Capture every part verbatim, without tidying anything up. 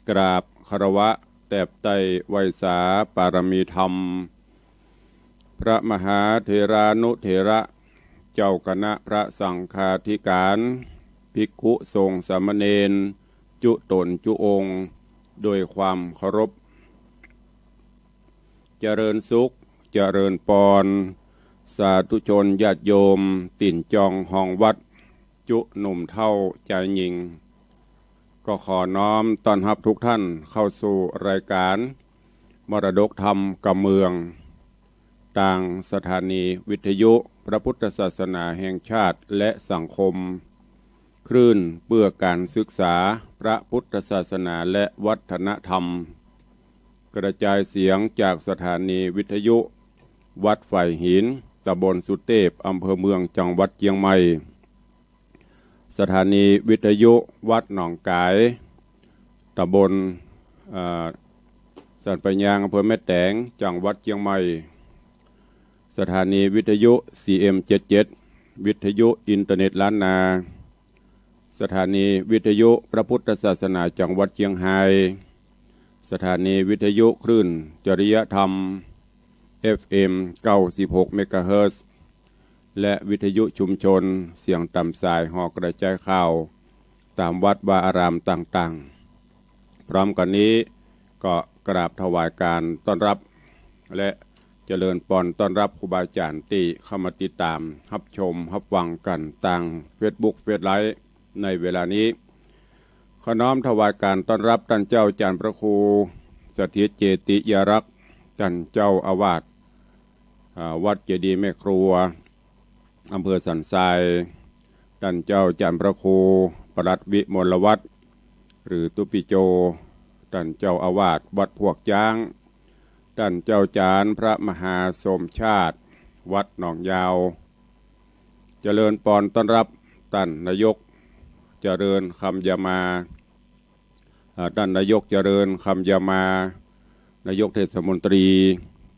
กราบคารวะแตบไต้ไหว้สาปารมีธรรม พระมหาเถรานุเถระ เจ้าคณะพระสังฆาธิการ ภิกขุสงฆ์สามเณร จุต๋นจุองค์ โดยความเคารพ เจริญสุข เจริญปอน สาธุชนญาติโยม ตี๋นจองฮองวัด จุหนุ่มเฒ่าจายญิง ก็ขอน้อมต้อนฮับทุกท่านเข้าสู่รายการมรดกธรรมกำเมือง ตางสถานีวิทยุพระพุทธศาสนาแห่งชาติและสังคม คลื่นเพื่อการศึกษาพระพุทธศาสนาและวัฒนธรรม กระจายเสียงจากสถานีวิทยุวัดฝายหิน ตำบลสุเตพ อำเภอเมือง จังหวัดเจียงใหม่ สถานีวิทยุวัดหนองก๋าย ตำบล เอ่อ สันป่ายยาง อำเภอแม่แตง จังหวัดเจียงใหม่ สถานีวิทยุ ซีเอ็มเจ็ดเจ็ด วิทยุอินเทอร์เน็ตล้านนา สถานีวิทยุพระพุทธศาสนาจังหวัดเจียงฮาย สถานีวิทยุคลื่นจริยธรรม เอฟเอ็ม เก้าสิบหก เมกะเฮิรตซ์ และวิทยุชุมชนเสียงต๋ามสายหอกระจายข่าวต๋ามวัดวาอารามต่างๆ พร้อมกั๋นนี้ก็กราบถวายการต้อนรับ และเจริญปอนต้อนรับครูบาอาจ๋ารย์ตี้เข้ามาติดต๋ามฮับชมฮับฟังกั๋นตาง เฟซบุ๊ก เฟซไลฟ์ ในเวลานี้ ขอน้อมถวายการต้อนรับต้านเจ้าอาจ๋ารย์พระครูสถิตเจติยารักษ์ ต้านเจ้าอาวาส อ่า วัดเจดีย์แม่ครัว อำเภอสันทราย ต้านเจ้าอาจ๋ารย์พระครูปลัดวิมลวัฒน์ หรือตุ๊ปิโจ ต้านเจ้าอาวาสวัดพวกจ๊าง ต้านเจ้าอาจ๋ารย์พระมหาสมชาติ วัดหนองยาว เจริญปอนต้อนรับต้านนายกเจริญคำยามา อ่า ต้านนายกเจริญคำยามา นายกเทศมนตรี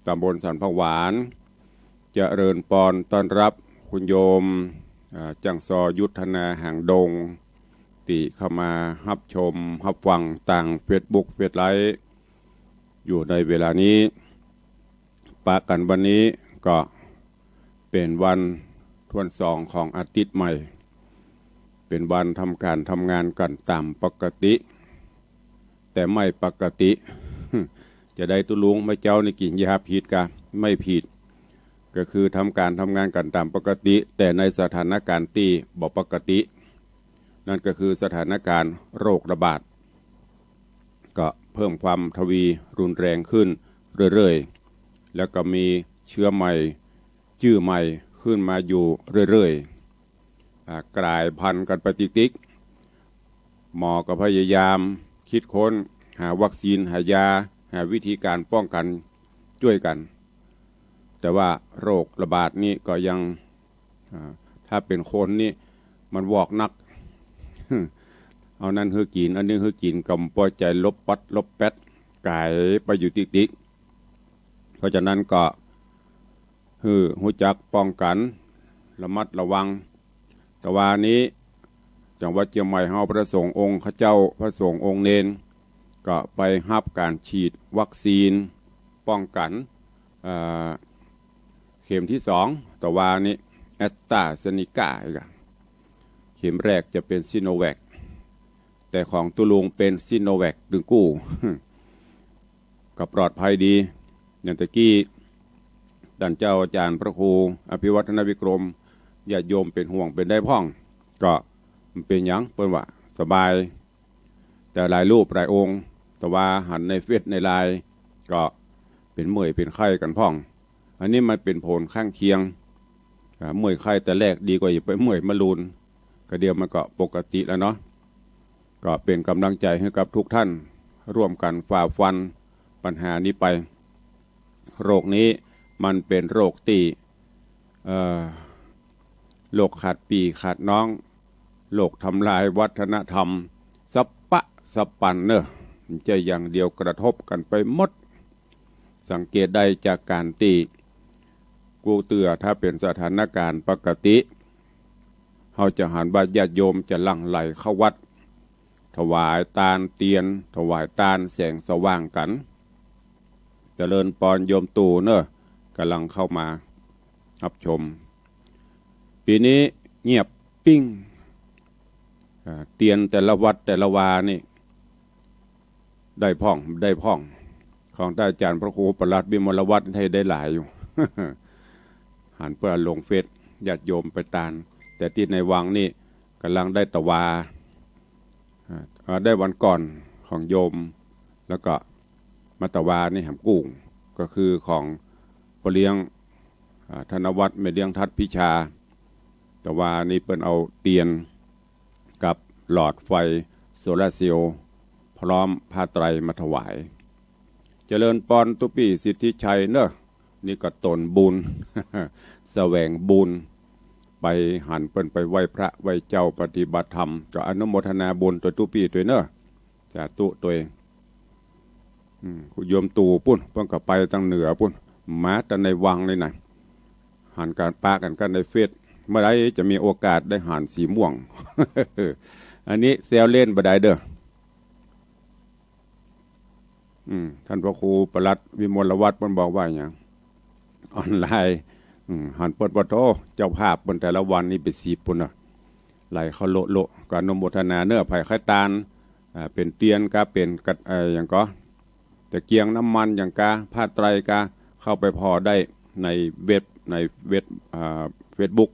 ตำบลสันผักหวาน เจริญปอนต้อนรับคุณโยม อ่า จังซอยุทธนาหางดง ตี้เข้ามาฮับชมฮับฟังตาง เฟซบุ๊ก เฟซไลฟ์ อยู่ในเวลานี้ ปะกั๋นวันนี้ก็เป๋นวันถ้วนสองของอาทิตย์ใหม่ เป๋นวันทำก๋านทำงานกั๋นต๋ามปกติ แต่ไม่ปกติ จะใดตุ๊ลุง เมื่อเจ๊านี่กิ๋นยาผิดกา ไม่ผิด ก็คือทำก๋านทำงานกั๋นต๋ามปกติ แต่ในสถานการณ์ตี้บ่ปกติ นั่นก็คือสถานการณ์โรคระบาด ก็เพิ่มความทวีรุนแรงขึ้นเรื่อยๆ แล้วก็มีเชื้อใหม่ จื้อใหม่ขึ้นมาอยู่เรื่อยๆ อ่า ก๋ายพันธุ์กั๋นไปติ๊กๆ หมอก็พยายามคิดค้นหาวัคซีน หายา หาวิธีก๋านป้องกั๋นจ้วยกั๋น แต่ว่าโรคระบาดนี่ก็ยัง อ่า ถ้าเป๋นคนนี่มันวอกนัก เอานั้นหื้อกิ๋น เอานี้หื้อกิ๋น ก็บ่ปอใจ๋ ลบปัดลบแป๊ด ก๋ายไปอยู่ติ๊กๆ เพราะฉะนั้นก็หื้อฮู้จักป้องกั๋น ระมัดระวัง ตะวานี้ จังหวัดเจียงใหม่เฮา พระสงฆ์องค์ข้าเจ้า พระสงฆ์องค์เณร ก็ไปฮับก๋านฉีดวัคซีนป้องกั๋น เอ่อ เข็มตี้สอง ตะวานี้ แอสตราเซเนกา อีกอะ เข็มแรกจะเป๋นซิโนแวค แต่ของตุ๊ลุงเป๋นซิโนแวคตึงกู้ ก็ปลอดภัยดี อย่างตะกี้ ต้านเจ้าอาจ๋ารย์พระครูอภิวัฒนวิกรม ญาติโยมเป๋นห่วงเป๋นใยพ่อง ก็บ่เป๋นหยัง เปิ้นว่าสบาย แต่หลายรูปหลายองค์ ตะวาหันในเฟซในไลน์ ก็เป๋นเมื่อยเป๋นไข้กั๋นพ่อง อันนี้มันเป๋นผลข้างเคียง อ่า เมื่อยไข้แต่แรกดีกว่าอย่าไปเมื่อยมะรืน ก็เดี๋ยวมันก็ปกติแล้วเนาะ ก็เป๋นก๋ำลังใจ๋หื้อกับทุกท่าน ร่วมกั๋นฝ่าฟันปัญหานี้ไป โรคนี้มันเป๋นโรคตี้ เอ่อ โรคขาดปี้ขาดน้อง โรคทำลายวัฒนธรรม สะปะสะปันเน่อ บ่ใจ้อย่างเดียว กระทบกั๋นไปหมด สังเกตได้จากก๋านตี้ กู้เตื้อถ้าเป๋นสถานการณ์ปกติ เฮาจะหันว่าญาติโยมจะหลั่งไหลเข้าวัด ถวายตานเตียน ถวายตานแสงสว่างกั๋น เจริญปอนโยมตู่เน่อ ก่ำลังเข้ามาฮับชม ปี๋นี้เงียบปิ้ง อ่า เตียนแต่ละวัดแต่ละวานี่ ได้พ่อง ได้พ่อง ของต้านอาจ๋ารย์พระครูประหลัดวิมลวัฒน์ได้ ได้หลายอยู่ หันเปิ้นลงเฟซ ญาติโยมไปตาน แต่ตี้ในวังนี่ก่ำลังได้ตะวา อ่า อ่า ได้วันก่อนของโยม แล้วก็มาตะวานี่แหมกู้ ก็คือของป้อเลี้ยง อ่า ธนวัฒน์ แม่เลี้ยงทัดพิชา ตะวานี่เปิ้นเอาเตียน กับหลอดไฟโซลาร์เซลล์ พร้อมผ้าไตรมาถวาย เจริญปอนตุ๊ปี้สิทธิชัยเน่อ นี่ก็ต๋นบุญ แสวงบุญ ไปหันเปิ้นไปไหว้พระไหว้เจ้าปฏิบัติธรรม ก็อนุโมทนาบุญตวยตุ๊ปี้ตวยเน่อ สาธุตวย อืม โยมตู่ปู้น เปิ้นก็ไปตางเหนือปู้น มาแต่ในวังนี่นะ หันก๋านปะกั๋นกั๋นในเฟซ เมื่อใดจะมีโอกาสได้หันสีม่วง อันนี้แซวเล่นบ่ได้เด้อ อืม ต้านพระครูประหลัดวิมลวัฒน์เปิ้นบอกว่าหยัง ออนไลน์ อืม หันเปิ้นว่าโธ่ เจ้าภาพเปิ้นแต่ละวันนี่เป๋นสิบปู้นเน่อ ไหลเข้าโละๆ ก็อนุโมทนาเน่อ ใผใค่ตาน อ่า เป๋นเตียนกา เป๋นกัด เอ่อ หยังก่อ ตะเกียงน้ำมันหยังกา ผ้าไตรกา เข้าไปผ่อได้ในเว็บ ในเว็บ อ่า เฟซบุ๊ก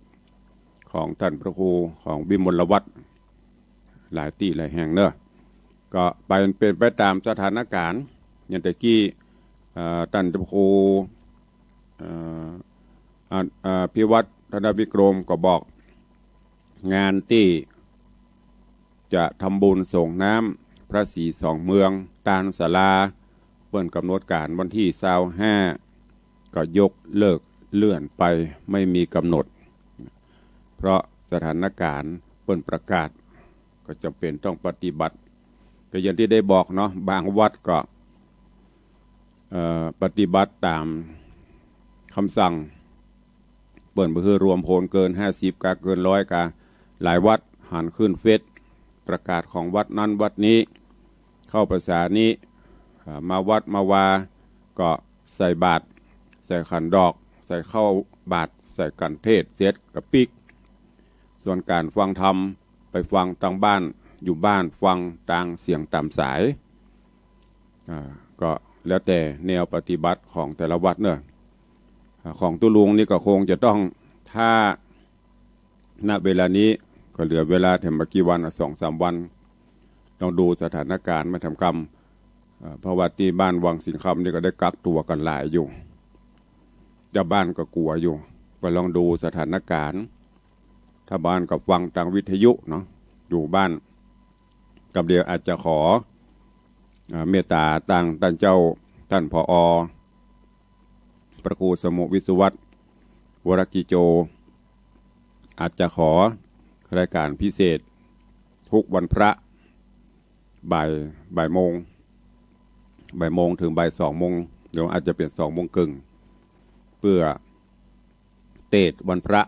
ของต้านพระครูของวิมลวัฒน์ หลายตี้หลายแห่งเน่อ ก็ไปเป๋นไปต๋ามสถานก๋ารณ์ อย่างตะกี้ เอ่อ ต้านพระครู เอ่อ อ่า อ่า พิวัฒน์ ธนวิกรมก็บอก งานตี้จะทำบุญส่งน้ำพระศรีสองเมือง ตานศาลา เปิ้นก๋ำหนดก๋านวันตี้ซาวห้า ก็ยกเลิกเลื่อนไป ไม่มีกำหนด เพราะสถานก๋ารณ์เปิ้นประกาศ ก็จ๋ำเป๋นต้องปฏิบัติ ก็อย่างตี้ได้บอกเนาะ บางวัดก็ เอ่อ ปฏิบัติต๋ามกำสั่ง เปิ้นบ่หื้อรวมคนเกินห้าสิบกา เกินร้อยกา หลายวัดหันขึ้นเฟซ ประกาศของวัดนั้นวัดนี้ เข้าพรรษานี้ อ่า มาวัดมาวา ก็ใส่บาตร ใส่ขันดอก ใส่ข้าวบาตร ใส่ขันเทศน์เสร็จก็ปิ๊ก ส่วนก๋านฟังธรรม ไปฟังตางบ้าน อยู่บ้านฟังตางเสียงต๋ามสาย อ่า ก็แล้วแต่แนวปฏิบัติของแต่ละวัดเนาะ อ่า ของตุ๊ลุงนี่ก็คงจะต้อง ถ้า ณ เวลานี้ก็เหลือเวลาแถมบ่กี่วัน สองสามวัน ต้องดูสถานก๋ารณ์มาแถมกำ เอ่อ เพราะว่าตี้บ้านวังสิงห์คำนี่ก็ได้กักตั๋วกั๋นหลายอยู่ เจ้าบ้านก็กั๋วอยู่ ก็ลองดูสถานก๋ารณ์ ถ้าบ้านก็ฟังตางวิทยุเนาะ อยู่บ้าน กำเดียวอาจจะขอ อ่า เมตต๋าตางต้านเจ้า ต้าน ผอ. พระครูสมุห์วิศวัฒน์ วรกิจโจ อาจจะขอรายก๋านพิเศษ ทุกวันพระ บ่าย บ่ายโมง บ่ายโมงเถิงบ่ายสองโมง หรืออาจจะเป๋นสองโมงเกิ่ง เปื้อเตสน์วันพระ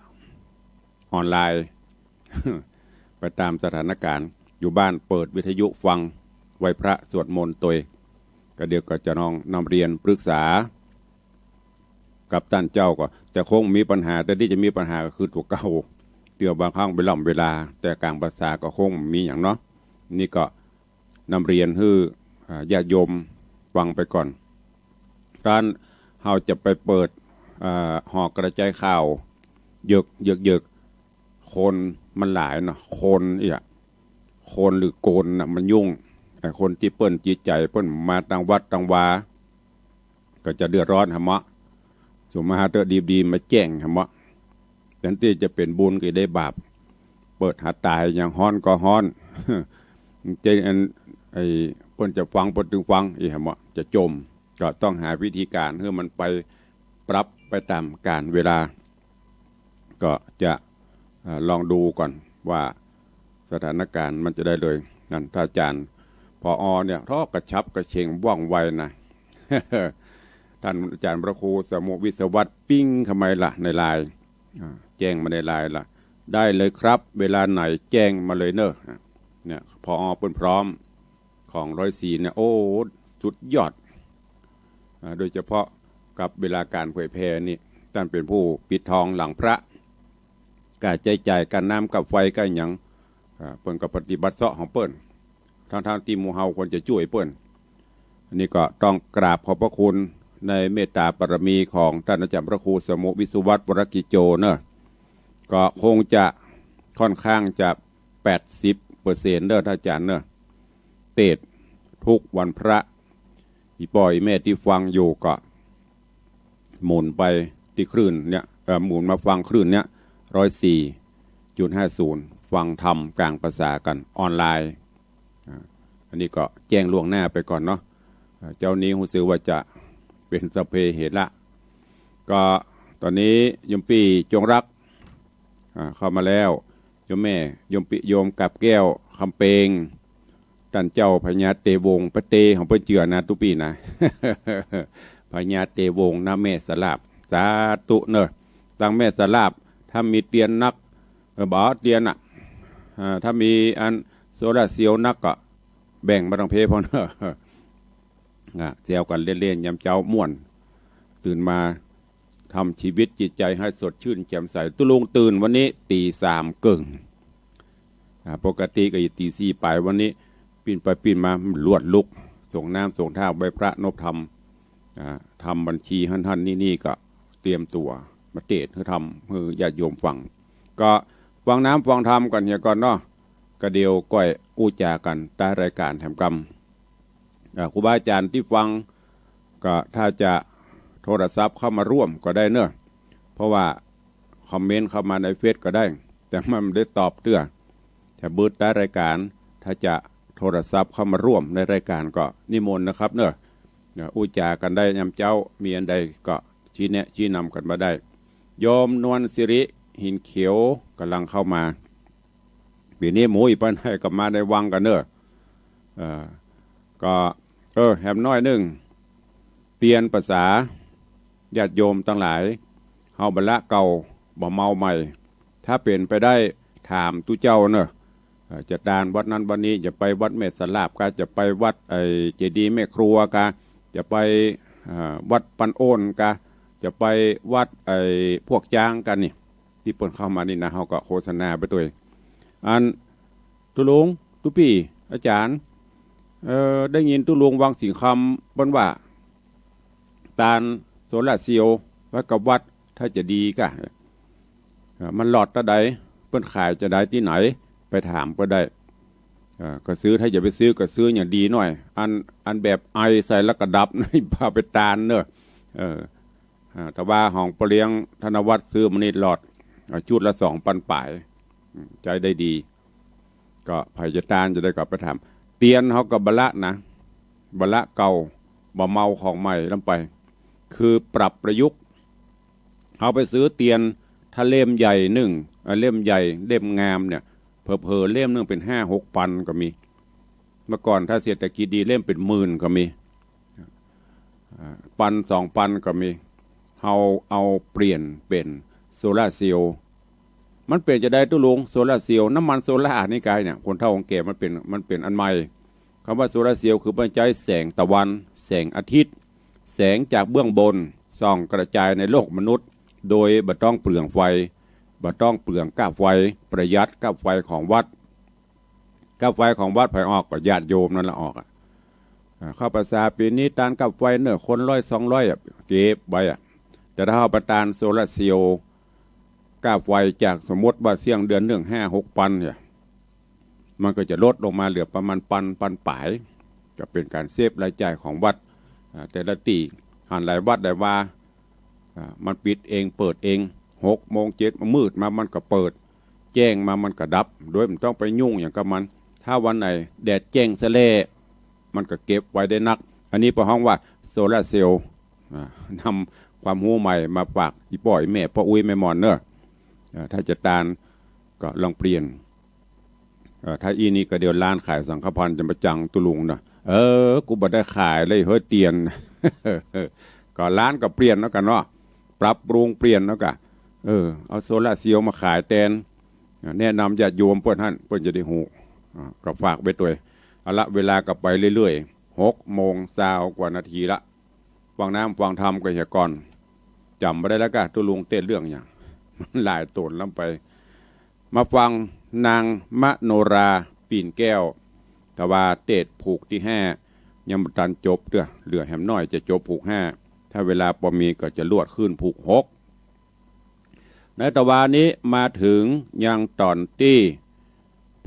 ออนไลน์ ไปต๋ามสถานก๋ารณ์ อยู่บ้านเปิดวิทยุฟัง ไหว้พระสวดมนต์ตวย ก็เดี๋ยวก็จะลองนำเรียนปรึกษา กับต้านเจ้าก็ แต่คงมีปัญหา แต่ตี้จะมีปัญหาก็คือตั๋วเก่า เตื้อบางครั้งไปล่ำเวลา แต่ก๋างพรรษาก็คงมีหยังเนาะ นี่ก็นำเรียนหื้อ อ่า ญาติโยมฟังไปก่อน ต้านเฮาจะไปเปิด อ่า หอกระจายข่าว เยิก เยิก เยิก คนมันหลายเนาะ คนเอี้ย คนหรือโกนน่ะมันยุ่ง ไอ้คนตี้เปิ้นจิตใจ๋เปิ้นมาตางวัดตางวา ก็จะเดือดร้อนหะเมาะ สุมาหาเต๊อะดีๆ มาแจ้งหะเมาะ แทนตี้จะเป๋นบุญก็ได้บาป เปิดหาต๋าย ยังฮ้อนก็ฮ้อน เจ๊อัน ไอ้เปิ้นจะฟังเปิ้นตึงฟัง อีหะเมาะ จะจ่ม ก็ต้องหาวิธีก๋านหื้อมันไปปรับไปต๋ามกาลเวลา ก็จะ เอ่อ ลองดูก่อนว่าสถานก๋ารณ์มันจะได้เลย นั่น ต้านอาจ๋ารย์ ผอ. เนี่ย เฮากระฉับกระเฉงว่องไวนะ ต้านอาจ๋ารย์พระครูสมุห์วิศวัฒน์ ปิ๊งเข้ามาละในไลน์ อ่า แจ้งมาในไลน์ละ ได้เลยครับ เวลาไหนแจ้งมาเลยเนอะ เนี่ย ผ ปอ เปิ้นพร้อม ของร้อยสี่เนี่ย โอ้ สุดยอด อ่า โดยเฉพาะกับเวลาก๋านเผยแผ่นี่ ต้านเป๋นผู้ปิดทองหลังพระ ก้าใจ๊จ่ายก้าน้ำก้าไฟก้าหยัง อ่า เปิ้นก็ปฏิบัติเซาะของเปิ้น ทั้งๆ ตี้หมู่เฮาควรจะจ้วยเปิ้น อันนี้ก็ต้องกราบขอบพระคุณในเมตตาบารมีของต้านอาจ๋ารย์พระครูสมุห์ วิศวัฒน์ วรกิจโจเนาะ ก็คงจะค่อนข้างจะ แปดสิบเปอร์เซ็นต์ เนาะ ต้านอาจ๋ารย์เนาะ เตสน์กู้วันพระ อี่ป้ออี่แม่ตี้ฟังอยู่ก็หมุนไปตี้คลื่นเนี่ย เอ่อ หมุนมาฟังคลื่นเนี่ย ร้อยสี่จุดห้าศูนย์ ฟังธรรมก๋างภาษากั๋นออนไลน์ อ่า อันนี้ก็แจ้งล่วงหน้าไปก่อนเนาะ อ่า เจ๊านี้ฮู้สึกว่าจะเป๋นสัพเพเหระ ก็ต๋อนนี้โยมปี้จงรัก อ่า เข้ามาแล้ว โยมแม่ โยมปี้ โยมกาบแก้ว คำเปง ต้านเจ้าพญาเตวงศ์ ปะเตของเปิ้นเจื้อนะตุ๊ปี้นะ พญาเตวงศ์นะ แม่สลาบ สาธุเนาะ ตังแม่สลาบ ถ้ามีเตียนนัก เออ บ่เตียนน่ะ อ่า ถ้ามีอันโซลาร์เซลล์นักก็แบ่งมาตังเพพ้องเนาะ อ่า แซวกั๋นเล่นๆ ยามเจ๊าม่วน ตื่นมา ทำชีวิตจิตใจให้สดชื่นแจ่มใส ตุ๊ลุงตื่นวันนี้ตี๋สามเกิ่ง อ่า ปกติก็อยู่ตี๋สี่ป๋าย วันนี้ปิ้นไปปิ้นมาลวดลุก สงน้ำสงท่าไหว้พระนบธรรม อ่า ทำบัญชีหั้นๆ นี่ๆ ก็เตรียมตั๋วมาเตสน์หื้อธรรม หื้อญาติโยมฟัง ก็ฟังน้ำฟังธรรมกั๋นเหียก่อนเนาะ ก็เดี๋ยวก้อยอู้จ๋ากั๋นใต้รายก๋านแถมกำ อ่า ครูบาอาจ๋ารย์ตี้ฟัง ก็ถ้าจะโทรศัพท์เข้ามาร่วมก็ได้เนาะ เพราะว่าคอมเมนต์เข้ามาในเฟซก็ได้ แต่มันบ่ได้ตอบเตื้อ ถ้าเบิดใต้รายก๋าน ถ้าจะโทรศัพท์เข้ามาร่วมในรายก๋านก็นิมนต์นะครับเนาะ อ่า อู้จ๋ากั๋นได้ยามเจ๊า มีอันใดก็ชี้แนะชี้นำกั๋นมาได้ โยมนวลสิริ หินเขียว ก่ำลังเข้ามา ปี๋นี้หมู่อี้ไปไหนก็มาในวังกั๋นเนาะ เอ่อ ก็ เออ แหมน้อยนึ่ง เตียนภาษาญาติโยมตังหลาย เฮาบ่ละเก่า บ่เมาใหม่ ถ้าเป๋นไปได้ถามตุ๊เจ้าเนาะ เอ่อ จะตานวัดนั้นวัดนี้ จะไปวัดแม่สลาบกา จะไปวัดไอ้เจดีย์แม่ครัวกา จะไป เอ่อ วัดปันโอนกา จะไปวัดไอ้พวกจ๊างกานี่ ตี้เปิ้นเข้ามานี่นะ เฮาก็โฆษณาไปตวย อัน ตุ๊ลุง ตุ๊ปี้ อาจ๋ารย์ เอ่อ ได้ยินตุ๊ลุงวังสิงห์คำเปิ้นว่า ตานโซลาร์เซลล์ไว้กับวัดถ้าจะดีกา เอ่อ มันหลอดเต้าใด เปิ้นขายจะได้ตี้ไหน ไปถามเปิ้นได้ เอ่อ ก็ซื้อ ถ้าจะไปซื้อก็ซื้ออย่างดีหน่อย อัน อันแบบไอใส่แล้วก็ดับ นี่ พาไปตานเนาะ เออ อ่า แต่ว่าของป้อเลี้ยงธนวัฒน์ซื้อมานี่หลอด อ่า จุดละสองปันป๋าย อืม ใจ๊ได้ดี ก็ใผจะตานจะได้ก็ไปถาม เตียนเฮาก็บ่ละนะ บ่ละเก่า บ่เมาของใหม่ล้ำไป คือปรับประยุกต์ เฮาไปซื้อเตียน ถ้าเล่มใหญ่นึ่ง เอ่อ เล่มใหญ่ เล่มงามเนี่ย เผลอๆ เล่มนึ่งเป๋นห้าหกปันก็มี เมื่อก่อนถ้าเศรษฐกิจดีเล่มเป๋นหมื่นก็มี อ่า ปันสองปันก็มี เฮาเอาเปลี่ยนเป๋นโซลาร์เซลล์ มันเป๋นจะใดตุ๊ลุง โซลาร์เซลล์ น้ำมันโซลาร์นี่กายเนี่ย คนเฒ่าคนแก่มันเป๋น มันเป๋นอันใหม่ คำว่าโซลาร์เซลล์คือมันใจ๊แสงตะวัน แสงอาทิตย์ แสงจากเบื้องบน ส่องกระจายในโลกมนุษย์ โดยบ่ต้องเปลืองไฟ บ่ต้องเปลืองก้าไฟ ประหยัดก้าไฟของวัด ก้าไฟของวัดใผออก ก็ญาติโยมนั่นละออกอะ อ่า เข้าพรรษาปี๋นี้ตานก้าไฟเนาะ คนร้อยสองร้อยอะ เก็บไว้อะ แต่ถ้าเฮาไปตานโซลาร์เซลล์ ก้าไฟจากสมมุติว่าเสี้ยงเดือนนึ่งห้าหกปันเนี่ย มันก็จะลดลงมาเหลือประมาณปัน ปันป๋าย ก็เป๋นก๋านเซฟรายจ่ายของวัด อ่า แต่ละตี้ หันหลายวัดหลายวา อ่า มันปิดเองเปิดเอง หกโมงเจ็ด มืดมามันก็เปิด แจ้งมามันก็ดับ โดยบ่ต้องไปยุ่งหยังกับมัน ถ้าวันไหนแดดแจ้งแสแล่ มันก็เก็บไว้ได้นัก อันนี้เปิ้นฮ้องว่าโซลาร์เซลล์ อ่า นำความฮู้ใหม่มาฝากอี่ป้ออี่แม่ ป้ออุ๊ยแม่หม่อนเนาะ อ่า ถ้าจะตานก็ลองเปลี่ยน เอ่อ ถ้าอี้นี่ก็เดี๋ยวร้านขายสังฆภัณฑ์จะมาจังตุ๊ลุงเนาะ เออ กูบ่ได้ขายเลยเฮ้ยเตียน ก็ร้านก็เปลี่ยนแล้วกั๋นเนาะ ปรับปรุงเปลี่ยนแล้วกั๋น เออ เอาโซลาร์เซลล์มาขายแตน อ่า แนะนำญาติโยมเปิ้นหั้น เปิ้นจะได้ฮู้ อ่า ก็ฝากไว้ตวย เอาละ เวลาก็ไปเรื่อยๆ หกโมงซาวกว่านาทีละ ฟังน้ำฟังธรรมก็เหียก่อน จ๋ำบ่ได้แล้วก้า ตุ๊ลุงเตศน์เรื่องหยัง หลายต๋นล้ำไป มาฟังนางมโนรา ปิ่นแก้ว แต่ว่าเตศน์ผูกตี้ห้า ยังบ่ตันจบเตื้อ เหลือแหมน้อยจะจบผูกห้า ถ้าเวลาปอมีก็จะลวดขึ้นผูกหก ในตะวานี้มาเถิงยังต๋อนตี้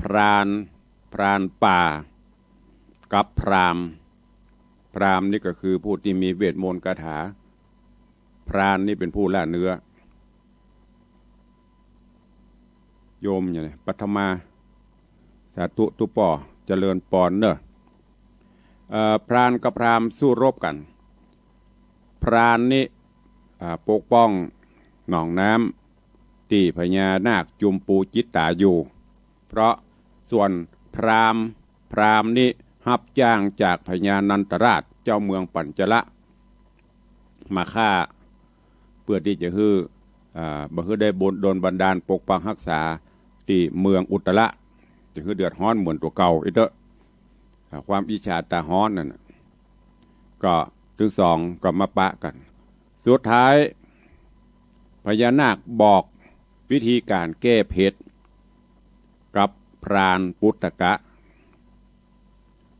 พราน พรานป่า กับพราหมณ์ พราหมณ์นี่ก็คือผู้ตี้มีเวทมนต์คาถา พรานนี่เป๋นผู้ล่าเนื้อ โยมเนี่ย ปัทมา สาธุตุ๊ป้อ เจริญปอนเน่อ เอ่อ พรานกับพราหมณ์สู้รบกั๋น พรานนี่ อ่า ปกป้องหนองน้ำตี้พญานาคจุมปูจิตตาอยู่ เพราะส่วนพราหมณ์ พราหมณ์นี่ฮับจ้างจากพญานันทราชเจ้าเมืองปัญจละ มาฆ่า เปื้อตี้จะหื้อ อ่า บ่หื้อได้บุญดลบันดาลปกปักฮักษาตี้เมืองอุตตละ จะหื้อเดือดฮ้อนเหมือนตั๋วเก่าอีกเต๊อะ อ่า ความอิจฉาต๋าฮ้อนนั่นน่ะ ก็ตึงสองก็มาปะกั๋น สุดท้าย พญานาคบอกวิธีก๋านแก้เผ็ดกับพรานปุตตกะ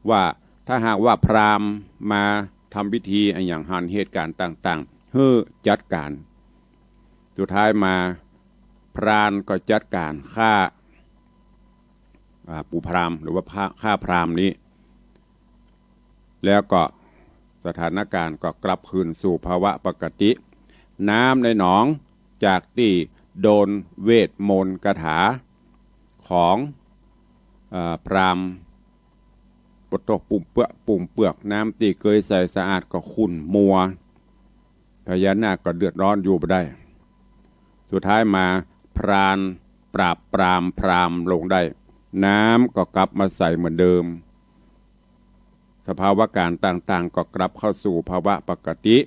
ว่าถ้าหากว่าพราหมณ์มาทำพิธีอะหยังหันเหตุก๋ารณ์ต่างๆ หื้อจัดก๋าน สุดท้ายมาพรานก็จัดก๋านฆ่า อ่า ปู่พราหมณ์ หรือว่าฆ่า ฆ่าพราหมณ์นี้ แล้วก็สถานก๋ารณ์ก็กลับคืนสู่ภาวะปกติ น้ำในหนองจากตี้โดนเวทมนต์คาถาของ เอ่อ พราหมณ์ ปะโต๊ะ ปุ้มเปื้อ ปุ้มเปื้อก น้ำตี้เกยใสสะอาดก็ขุ่นมัว พญานาคก็เดือดฮ้อนอยู่บ่ได้ สุดท้ายมาพรานปราบปรามพราหมณ์ลงได้ น้ำก็กลับมาใสเหมือนเดิม สภาวะก๋ารณ์ต่างๆ ก็กลับเข้าสู่ภาวะปกติ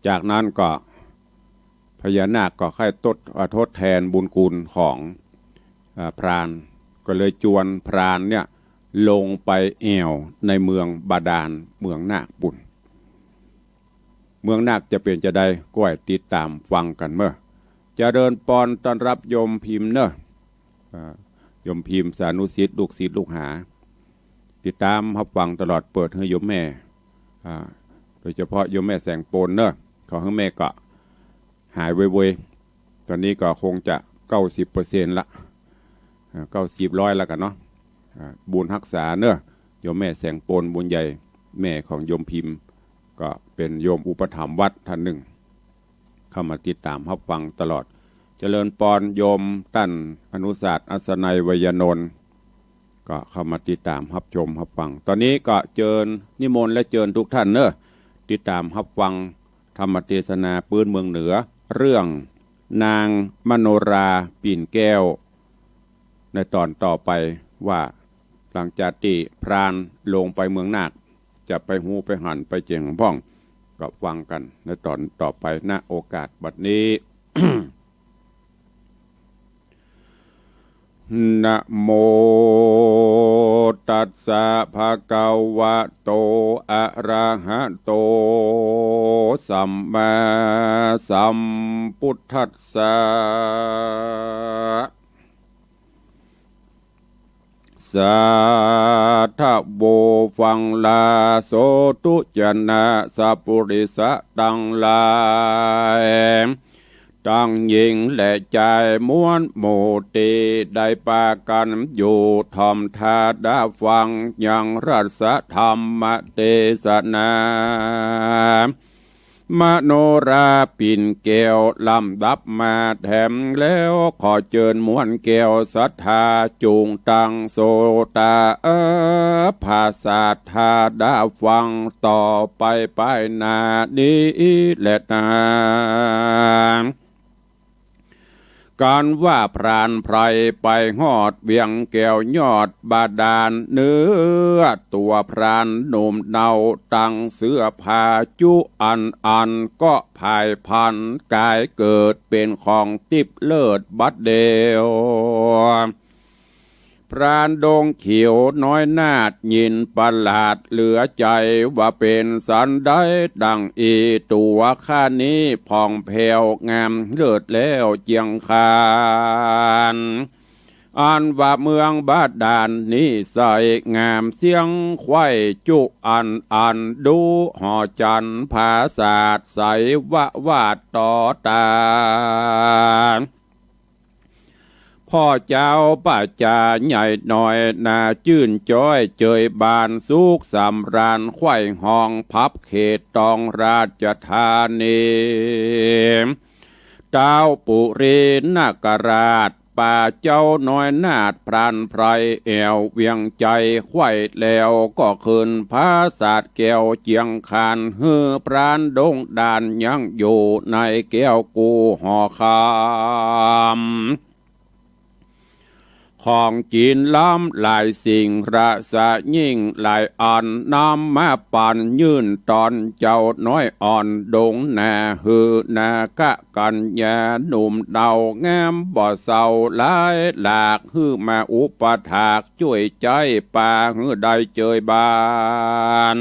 จากนั้นก็พญานาคก็ใค่ตด เอ่อ ทดแทนบุญคุณของ เอ่อ พราน ก็เลยจวนพรานเนี่ยลงไปแอ่วในเมืองบาดาล เมืองนาคปุ้น เมืองนาคจะเป๋นจาใด ก็ให้ติดต๋ามฟังกั๋นเม้อ เจริญปอน ต้อนฮับโยมพิมพ์เน่อ อ่า โยมพิมพ์ สานุศิษย์ ลูกศิษย์ลูกหา ติดต๋ามฮับฟังตลอด เปิดหื้อโยมแม่ อ่า โดยเฉพาะโยมแม่แสงปนเน่อ ขอหื้อแม่ก็หายไวๆ ต๋อนนี้ก็คงจะเก้าสิบเปอร์เซ็นต์ละ อ่า เก้าสิบ ร้อยละกั๋นเนาะ อ่า บุญฮักษาเน่อ โยมแม่แสงปน บุญใหญ่ แม่ของโยมพิมพ์ ก็เป๋นโยมอุปถัมภ์วัดต้านนึ่ง เข้ามาติดต๋ามฮับฟังตลอด เจริญปอน โยมต้านอนุศาสน์ อัศนัย ไวยานนท์ ก็เข้ามาติดต๋ามฮับชมฮับฟัง ต๋อนนี้ก็เจิญนิมนต์และเจิญกู้ต้านเน่อ ติดต๋ามฮับฟังธรรมเตสนาปื๊นเมืองเหนือ เรื่องนางมโนรา ปิ่นแก้ว ในต๋อนต่อไป ว่าหลังจากตี้พรานลงไปเมืองนาค จะไปฮู้ไปหันไปเจ๋งพ่อง ก็ฟังกั๋นในต๋อนต่อไป ณ โอกาสบัดนี้ นะโมตัสสะ ภะคะวะโต อะระหะโต สัมมาสัมพุทธัสสะ สาธะโว ฟังลาโสธุ จะนะสัปปุริสะตังหลาย ตังญิงและจายมวลหมู่ตี้ได้ปากั๋นอยู่ถ่อมต๋าฟังยังรัสธรรมเตสนา มโนราปิ่นแก้วลำดับมาแถมแล้ว ขอเจิญมวลแก้วศรัทธาจุ่งตั้งโสตา เออ ภาษาธาดาฟังต่อไปไปหน้านี้แลนา กั๋นว่าพรานไพรไปฮอดเวียงแก้วยอดบาดาล เนื้อตั๋วพรานหนุ่มเนาตั้งเสื้อผ้าจุอันอัน ก็ผายผันก๋ายเกิดเป๋นของติ๊บเลิศบัดเดียว พรานดงเขียวน้อยนาฏยินประหลาดเหลือใจ๋ ว่าเป๋นสันใดดั่งอี้ ตั๋วข้านี้ผ่องแผ้วงามเลิศแล้วเจียงคาน อันว่าเมืองบาดาลนี้ใสงามเสี้ยงไขว้จุอันอัน ดูหอจันทร์ผาสาทใสวะวาดต่อต๋า พ่อเจ้าประจาใหญ่น้อยนาจื้นจ๊อยเจยบานสุขสำราญไขว้ฮองพับเขตตองราชธานี ต้าวปุรีนาคราช ป่าเจ้าน้อยนาฏพรานไพรแอ่วเวียงใจ๋ไขว้แล้วก็ขึ้นผาสาทแก้วเจียงคาน หื้อพรานดงด่านยังอยู่ในแก้วกู้หอคำ ของกิ๋นล้ำหลายสิ่งราสะยิ่งหลายอัน นำมาปั๋นยื่นต๋อนเจ้าน้อยอ่อนดงนา หื้อนากะ กัญญาหนุ่มเนา งามบ่เศร้าหลายหลาก หื้อมาอุปถากจ้วยใจ๊ปา หื้อได้เจยบาน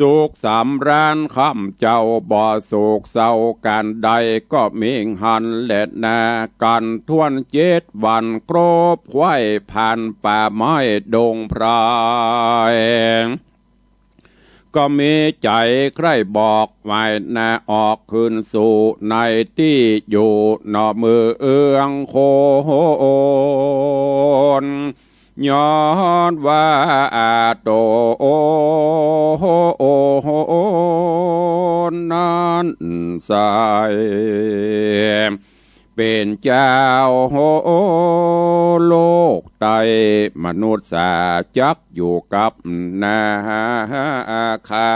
สุขสำราญค่ำเจ้า บ่โศกเศร้าก๋านใด ก็เม็งหันแลนา กั๋นถ้วนเจ็ดวัน ครบไขว้ผ่านป่าไม้ดงไพร ก็มีใจ๋ใคร่บอกหมายนา ออกคืนสู่ในตี้อยู่หนอเมืองโคน ย้อนว่าอาโตนั้นใส เป๋นเจ้าโลกใต้ มนุษย์สาจักอยู่กับนาคา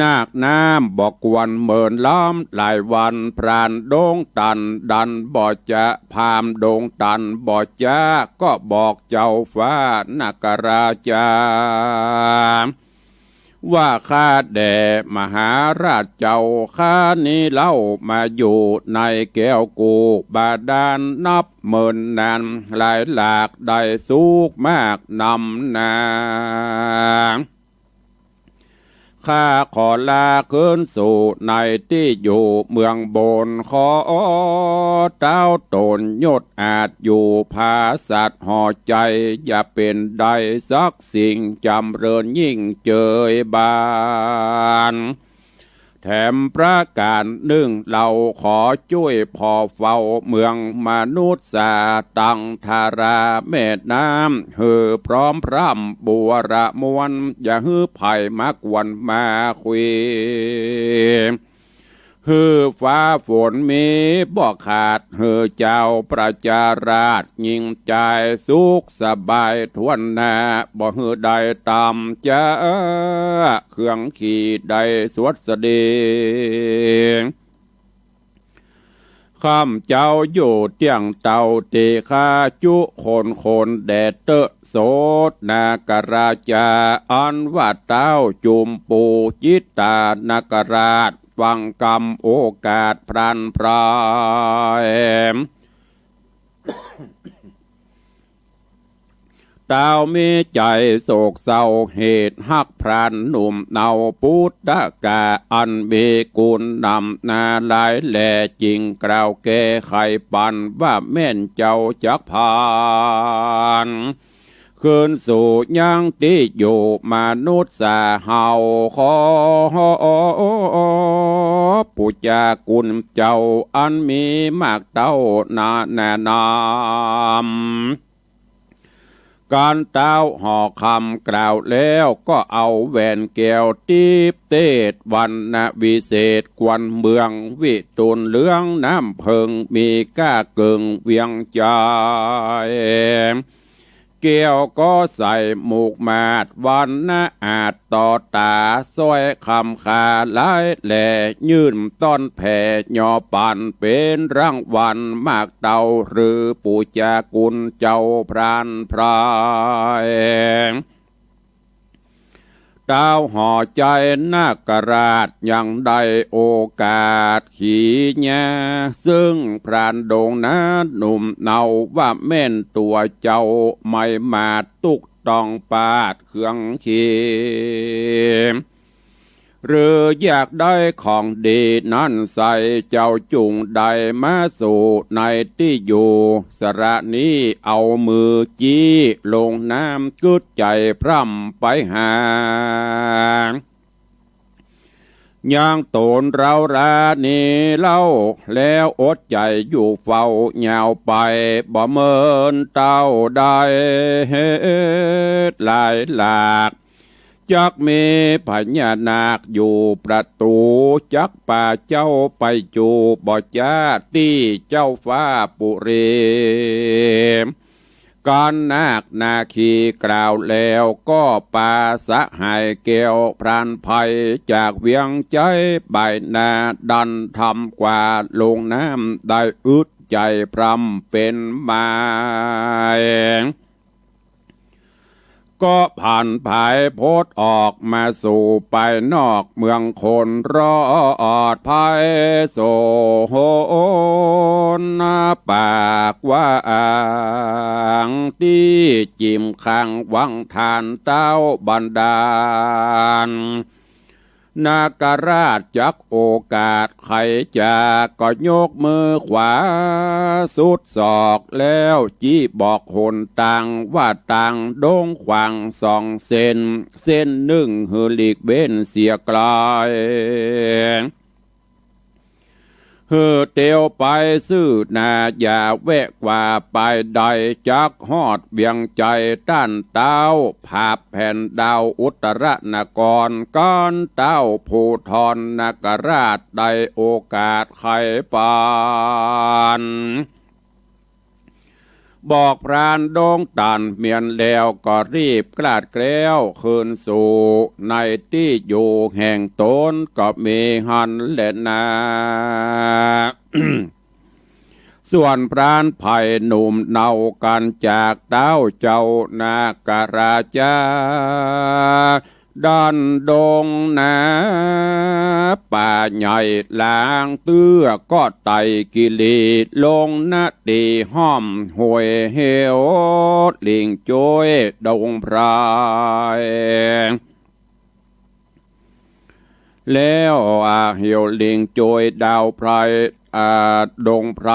นาคน้ำบ่ควรเมินล้ำหลายวัน พรานดงตันดันบ่จะ พราหมณ์ดงตันบ่จะ ก็บอกเจ้าฟ้านาคราชา ว่าข้าแด่มหาราชเจ้า ข้านี้เล่ามาอยู่ในแก้วกู้บาดาลนับเมินนานหลายหลาก ได้สุขมากนำนา ข้าขอลาคืนสู่ในตี้อยู่เมืองบน ขอเต้าต๋นยศอาจอยู่ผาสาทหอใจ๋ อย่าเป๋นใดสักสิ่ง จ๋ำเริญยิ่งเจยบาน แถมประก๋านนึ่ง เฮาขอจ้วยผ่อเฝ้าเมืองมนุษย์สา ตังทาราแม่น้ำ หื้อพร้อมพร่ำบัวระมวล อย่าหื้อใผมากวนมาคุย หื้อฟ้าฝนมีบ่ขาด หื้อเจ้าประชาราษฎร์ยิ่งใจ๋สุขสบายถ้วนหน้า บ่หื้อได้ต่ำจ๊า เครื่องขี่ได้สวัสดี ข้าพเจ้าอยู่เตี้ยงเต้าตี้ข้าจุคนคนแด่เต๊อะ โสตนาคราชา อันว่าเต้าจุมปูจิตตานาคราช ฟังกำโอกาสพรานไพร เต้ามีใจ๋โศกเศร้าเหตุฮักพรานหนุ่มเนา ปุตตะกะอันมีกุณนำหน้าหลายแล จึงกล่าวแก้ไขปั๋นว่าแม่นเจ้าจักผ่าน คืนสู่ยังตี้อยู่มนุษย์สา เฮาขอปู๋จากุณเจ้าอันมีมากเต้านานา นำ ก๋านเต้าหอคำกล่าวแล้วก็เอาแหวนแก้วติ๊บเตศวรรณวิเศษ ควรเมืองวิตูลเหลืองน้ำเผิง มีก้าเกิ่งเวียงใจ๋ แก้วก็ใส่หมวกมาดวรรณอาจต่อต๋า สร้อยคำคาหลายแล ยื่นต้อนแผ่ยอปั๋น เป๋นรางวัลมากเต้า หรือปู๋จากุณเจ้าพรานไพร เ ต้าวห่อใจ๋นาคราชยังได้โอกาสขี่ญา ซึ่งพรานดงนาหนุ่มเนาว่าแม่นตั๋วเจ้า ไม่มาตุ๊กต้องปาดเครื่องเคียง หรืออยากได้ของดีนั้นใส่ เจ้าจุ่งได้มาสู่ในตี้อยู่ สระนี้เอามือจี้ลงน้ำ กึ๊ดใจ๋พร่ำไปหา ยังต๋นเร้าร้านี้เล่า แล้วอดใจ๋อยู่เฝ้ายาวไป บ่เมินเต้าได้เหตุหลายหลาก จักมีพญานาคอยู่ประตู๋ จักปาเจ้าไปจู๋บ่จ๊าตี้เจ้าฟ้าปุรี กันนาคนาคีกล่าวแล้วก็ปาสหายแก้วพรานไพร จากเวียงใจ๊บ่ายนา ดันทำกว่าลงน้ำ ได้อึดใจ๋พร่ำเป๋นหมาย ก็ผันผายพดออกมาสู่ภายนอกเมืองคน รอดภัยโสนปากกว้าง ตี้จิ่มข้างวังทานเต้าบันดาล นาคราชจักโอกาสไขจาก ก็ยกมือขวาสุดศอก แล้วจี้บอกหนตางว่า ตางดงขวางสองเส้น เส้นนึ่งหื้อหลีกเว้นเสียไกล หื้อเตียวไปซื่อหน้า อย่าแวะกว่าปายใด จักฮอดเวียงใจ๋ต้านเต้า ผาบแผ่นดาวอุตรนคร กันเต้าภูธรนาคราชได้โอกาสไขปาน บอกพรานดงตันเมียนแล้ว ก็รีบกลาดแคล้วคืนสู่ในตี้อยู่แห่งต๋น ก็มีหั้นแลนา ส่วนพรานไพรหนุ่มเนากันจากเต้าเจ้านาคราชา ดันดงนาป่าใหญ่ลางเตื้อ ก็ไต่กิรีลงนาตี้ห้อมห้วยเหวหลิงโจ้ยดงไพร แล้วอาเหวหลิงโจ้ยดาวไพร อ่า ดงไพร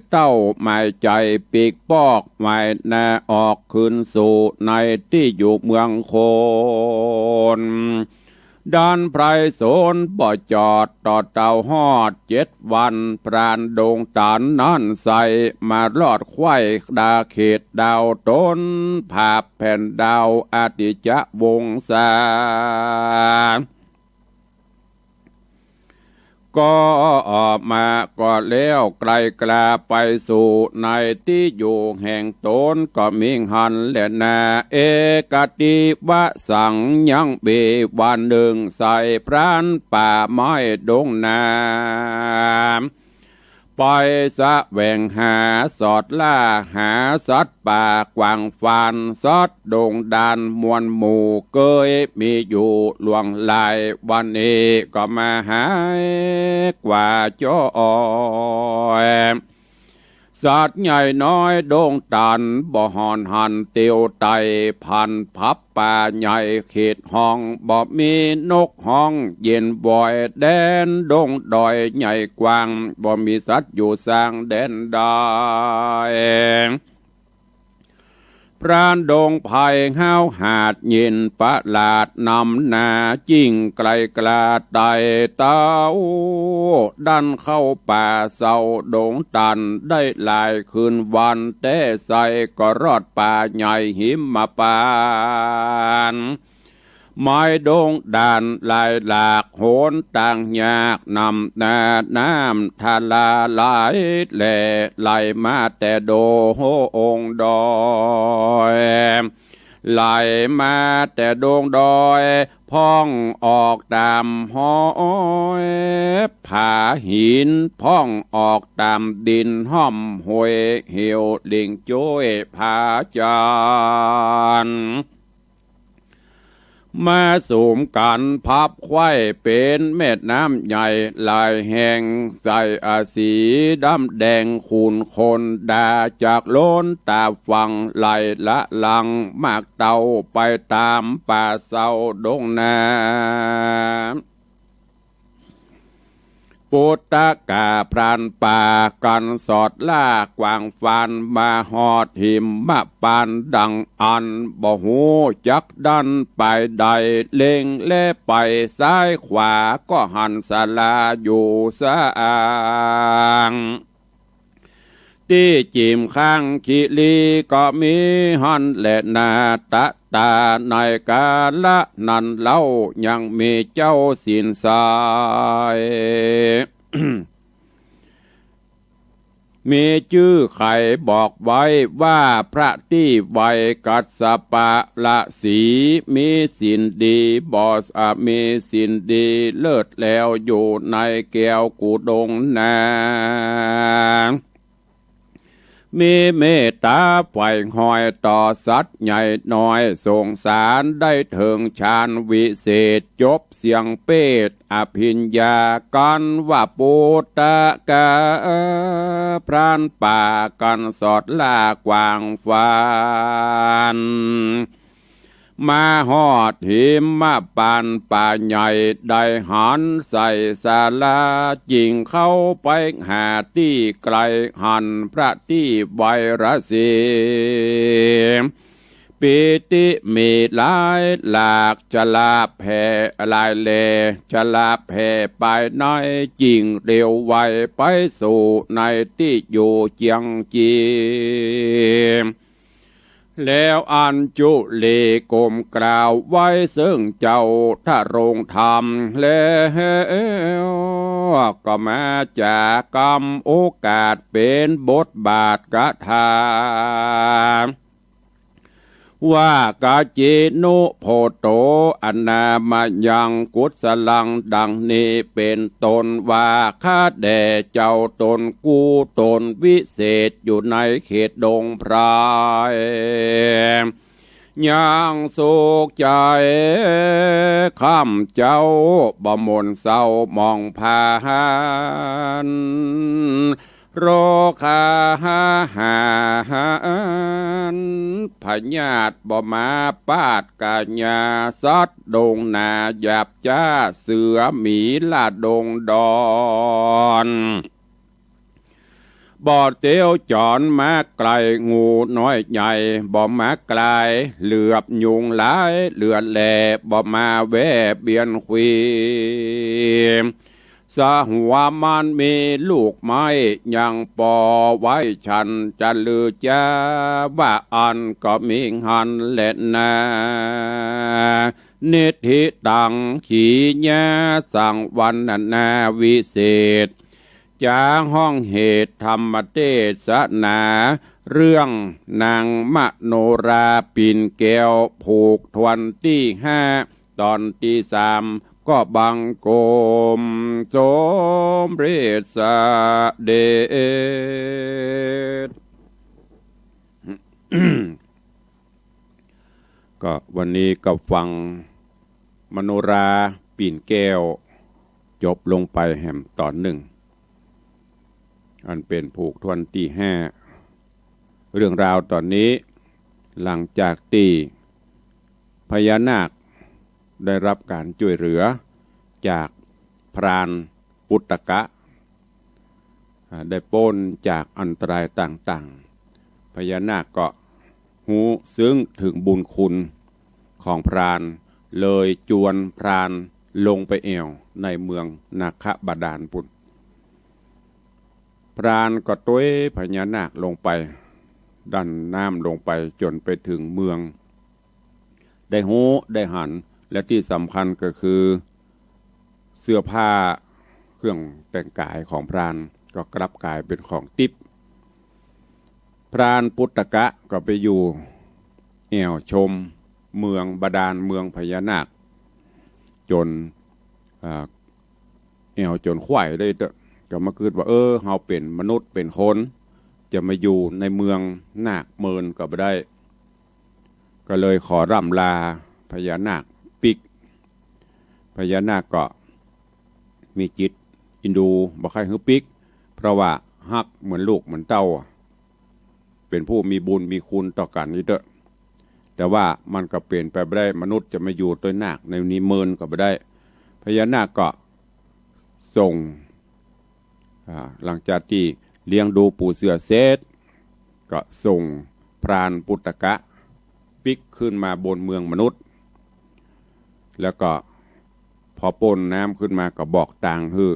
เต้าหมายใจ๋ปีกปอกหมายหน้าออกคืนสู่ในตี้อยู่เมืองคน ดันไพรสนบ่จอดต่อเต้าฮอดเจ็ดวัน พรานดงตันนั้นใส่มารอดไขว้ดาเขตดาวต๋น ผาบแผ่นดาวอติจวงศา ก็ออกมาก็แล้วไกลกลาไปสู่ในตี้อยู่แห่งต๋น ก็มีหั้นแลนา เอกติวสัง ยังมีวันนึ่งใส่พรานป่าไม้ดงนา ไปแสวงหาสอดล่าหาสัตว์ป่ากว้างฟาน สัตว์ดงดานมวลหมู่ เกยมีอยู่หลวงหลาย วันนี้ก็มาหายกว่าจ้อย สัตว์ใหญ่น้อยดงตันบ่ห่อนหันเตียวไต่ พันพับป่าใหญ่เขตห้อง บ่มีนกฮ้องเย็นวอย แดนดงดอยใหญ่กว้าง บ่มีสัตว์อยู่สร้างแดนได้ พรานดงไพรห้าวหาดยินประหลาดนำหน้า จิ่งไกลกลาไต่เต้า ดันเข้าป่าเศร้าดงตัน ได้หลายคืนวัน แต่ใส่ก็รอดป่าใหญ่หิมพานต์ ไม้ดงดานหลายหลาก หนตางยากนำหน้า น้ำทาราไหลแหล่ ไหลมาแต่ดงดอย ไหลมาแต่ดงดอย พ่องออกต๋ามฮอยผาหิน พ่องออกต๋ามดินห้อมห้วยเหวหลิงโจ้ยผาจันทน์ มาสุมกั๋นพับไขว้เป๋นแม่น้ำใหญ่หลายแห่ง ใสอาสีดำแดงขุ่นข้นดา จากโล้นต๋ามฝั่งไหลละหลั่งมากเต้าไปต๋ามป่าเซาดงนา ปุตตะกะพรานป่ากั๋นสอดล่ากว้างฟาน มาฮอดหิมมะปานดังอั้น บ่ฮู้จักดันไปใด เล็งแลไปซ้ายขวาก็หันศาลาอยู่สาง ตี้จิ่มข้างคิรีก็มีหั้นแลนา ตะตาในกาละนั้นเล่า ยังมีเจ้าศีลใส มีจื้อใค่บอกไว้ว่า พระตี้ไหว้กัสสปะละสี มีศีลดี บ่ อ่า มีศีลดีเลิศแล้ว อยู่ในแก้วกู้ดงนา มีเมตต๋าใฝ่ห้อยต่อสัตว์ใหญ่น้อย สงสารได้เถิงฌานวิเศษ จบเสียงเปทอภิญญากั๋นว่า ปุตตะกะพรานป่ากั๋นสอดล่ากว้างฟาน มาฮอดหิมมะปานป่าใหญ่ ได้หันใสศาลา จิ่งเข้าไปหาตี้ใก้ หันพระตี้ไหว้ละสี ปีติมีหลายหลาก ชลาแผ่หลายแล ชลาแผ่ไปใน จิ่งเร็วไวไปสู่ในตี้อยู่เจียงจี แล้วอัญจุลีก้มกราบไหว้ซึ่งเจ้าทรงธรรม แล้วก็มาจากกำโอกาสเป๋นบทบาทกถา ว่า กาจินุโพโต อนามยังกุศลัง ดังนี้เป๋นต้นว่า ข้าแด่เจ้าต๋นกู้ต๋นวิเศษ อยู่ในเขตดงไพร ยังสุขใจ๋ ค่ำเจ๊าบ่หม่นเศร้าหมองผ่าน โรคาหาหาร พยาธิบ่มาปาดก๋าญา สัตว์ดงนาหยาบจ๊า เสือหมีละดงดอน บ่เตียวจ๋อนมาใก้ งูน้อยใหญ่บ่มาใก้ เหลือบยุงลายเลือดแหล่ บ่มาแว่เบียนขวี สหัวมันมีลูกไม้ ยังปอไว้ฉันจะลือจ๊า ว่าอั้นก็มีหั้นแลนา นิทธิตัง ขีญา สังวรรณนาวิเศษ จ๋าฮ้องเหตุธรรมเตสนา เรื่องนางมโนราปิ่นแก้ว ผูกทวนตี้ห้า ต๋อนตี้สาม ก็บังคมสมเร็จเสด็จ ก็วันนี้ก็ฟังมโนราปิ่นแก้วจบลงไปแหมต๋อนนึ่ง อันเป๋นผูกทวนตี้ห้า เรื่องราวต๋อนนี้ หลังจากตี้พญานาคได้รับก๋านจ้วยเหลือจากพรานปุตตะกะ อ่า ได้ป๊นจากอันตรายต่างๆ พญานาคก็ฮู้ซึ้งเถิงบุญคุณของพราน เลยจวนพรานลงไปแอ่วในเมืองนาคบาดาลปุ้น พรานก็ตวยพญานาคลงไป ดันน้ำลงไปจ๋นไปเถิงเมือง ได้ฮู้ได้หัน และตี้สำคัญก็คือ เสื้อผ้าเครื่องแต่งก๋ายของพรานก็กลับก๋ายเป๋นของติ๊บ พรานปุตตะกะก็ไปอยู่แอ่วชมเมืองบาดาล เมืองพญานาค จ๋น อ่า แอ่วจ๋นไขว่ได้เต๊อะ ก็มากึ๊ดว่า เออ เฮาเป๋นมนุษย์เป๋นคน จะมาอยู่ในเมืองนาคเมินก็บ่ได้ ก็เลยขอร่ำลาพญานาคปิ๊ก พญานาคก็มีจิตเอ็นดู บ่ใค่หื้อปิ๊ก เพราะว่าฮักเหมือนลูกเหมือนเต้า เป๋นผู้มีบุญมีคุณต่อกั๋นนี่เต๊อะ แต่ว่ามันก็เป๋นไปบ่ได้ มนุษย์จะมาอยู่ตวยนาคในนี้เมินก็บ่ได้ พญานาคก็ส่ง อ่า หลังจากตี้เลี้ยงดูปู๋เสือเสร็จ ก็ส่งพรานปุตตกะปิ๊กขึ้นมาบนเมืองมนุษย์ แล้วก็พอป๊นน้ำขึ้นมาก็บอกตางหื้อ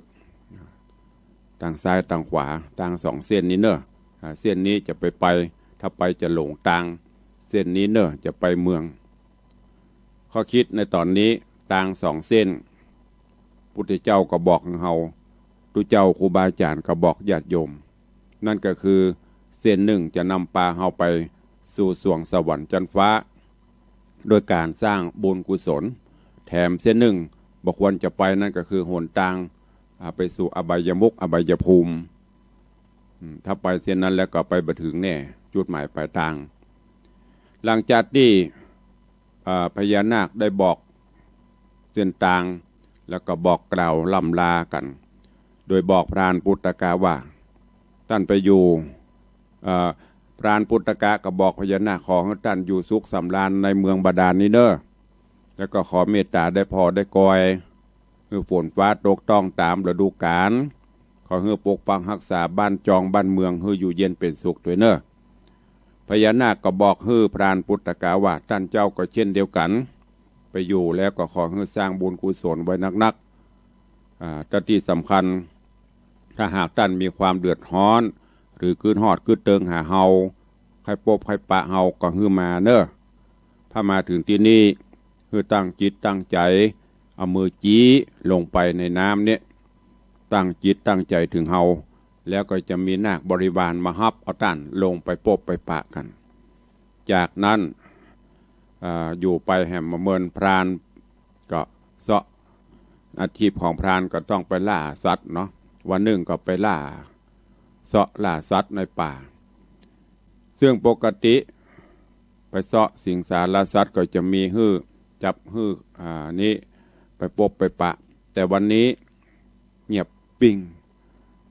ตางซ้ายตางขวา ตางสองเส้นนี้เน่อ อ่า เส้นนี้จะไปไป ถ้าไปจะหลงตาง เส้นนี้เน่อจะไปเมือง ข้อคิดในต๋อนนี้ ตางสองเส้น พุทธเจ้าก็บอกเฮา ตุ๊เจ้าครูบาอาจ๋ารย์ก็บอกญาติโยม นั่นก็คือเส้นนึ่งจะนำปาเฮาไปสู่สวงสวรรค์จั๊นฟ้า โดยก๋านสร้างบุญกุศล แถมเส้นนึ่งบ่ควรจะไป นั่นก็คือหนตาง อ่า ไปสู่อบายมุข อบายภูมิ อืม ถ้าไปเส้นนั้นแล้วก็ไปบ่เถิงแน่ จุดหมายปลายตาง หลังจากตี้ อ่า พญานาคได้บอกเส้นตาง แล้วก็บอกกล่าวล่ำลากั๋น โดยบอกพรานปุตตกะว่า ต้านไปอยู่ เอ่อ พรานปุตตกะก็บอกพญานาค ขอหื้อต้านอยู่สุขสำราญในเมืองบาดาลนี้เน่อ แล้วก็ขอเมตต๋าได้ผ่อได้กอย หื้อฝนฟ้าตกต้องต๋ามฤดูก๋าล ขอหื้อปกปักฮักษาบ้านจองบ้านเมืองหื้ออยู่เย็นเป๋นสุขตวยเน่อ พญานาคก็บอกหื้อพรานปุตตกะว่า ต้านเจ้าก็เช่นเดียวกั๋น ไปอยู่แล้วก็ขอหื้อสร้างบุญกุศลไว้นักๆ อ่า แต่ตี้สำคัญ ถ้าหากต้านมีความเดือดฮ้อน หรือคิดฮอดคิดเติงหาเฮา ใค่ปบใค่ปะเฮาก็หื้อมาเน่อ ถ้ามาเถิงตี้นี่ หื้อตั้งจิตตั้งใจ๋ เอามือจี๊ลงไปในน้ำเนี่ย ตั้งจิตตั้งใจ๋เถิงเฮา แล้วก็จะมีนาคบริวารมาฮับเอาต้านลงไปปบไปปะกั๋น จากนั้น อ่า อยู่ไปแหมบ่เมิน พรานก็เซาะ อาชีพของพรานก็ต้องไปล่าสัตว์เนาะ วันนึ่งก็ไปล่า เซาะล่าสัตว์ในป่า ซึ่งปกติไปเซาะสิงสารสัตว์ก็จะมีหื้อจับหื้อ อ่า นี้ไปปบไปปะ แต่วันนี้เงียบปิ้ง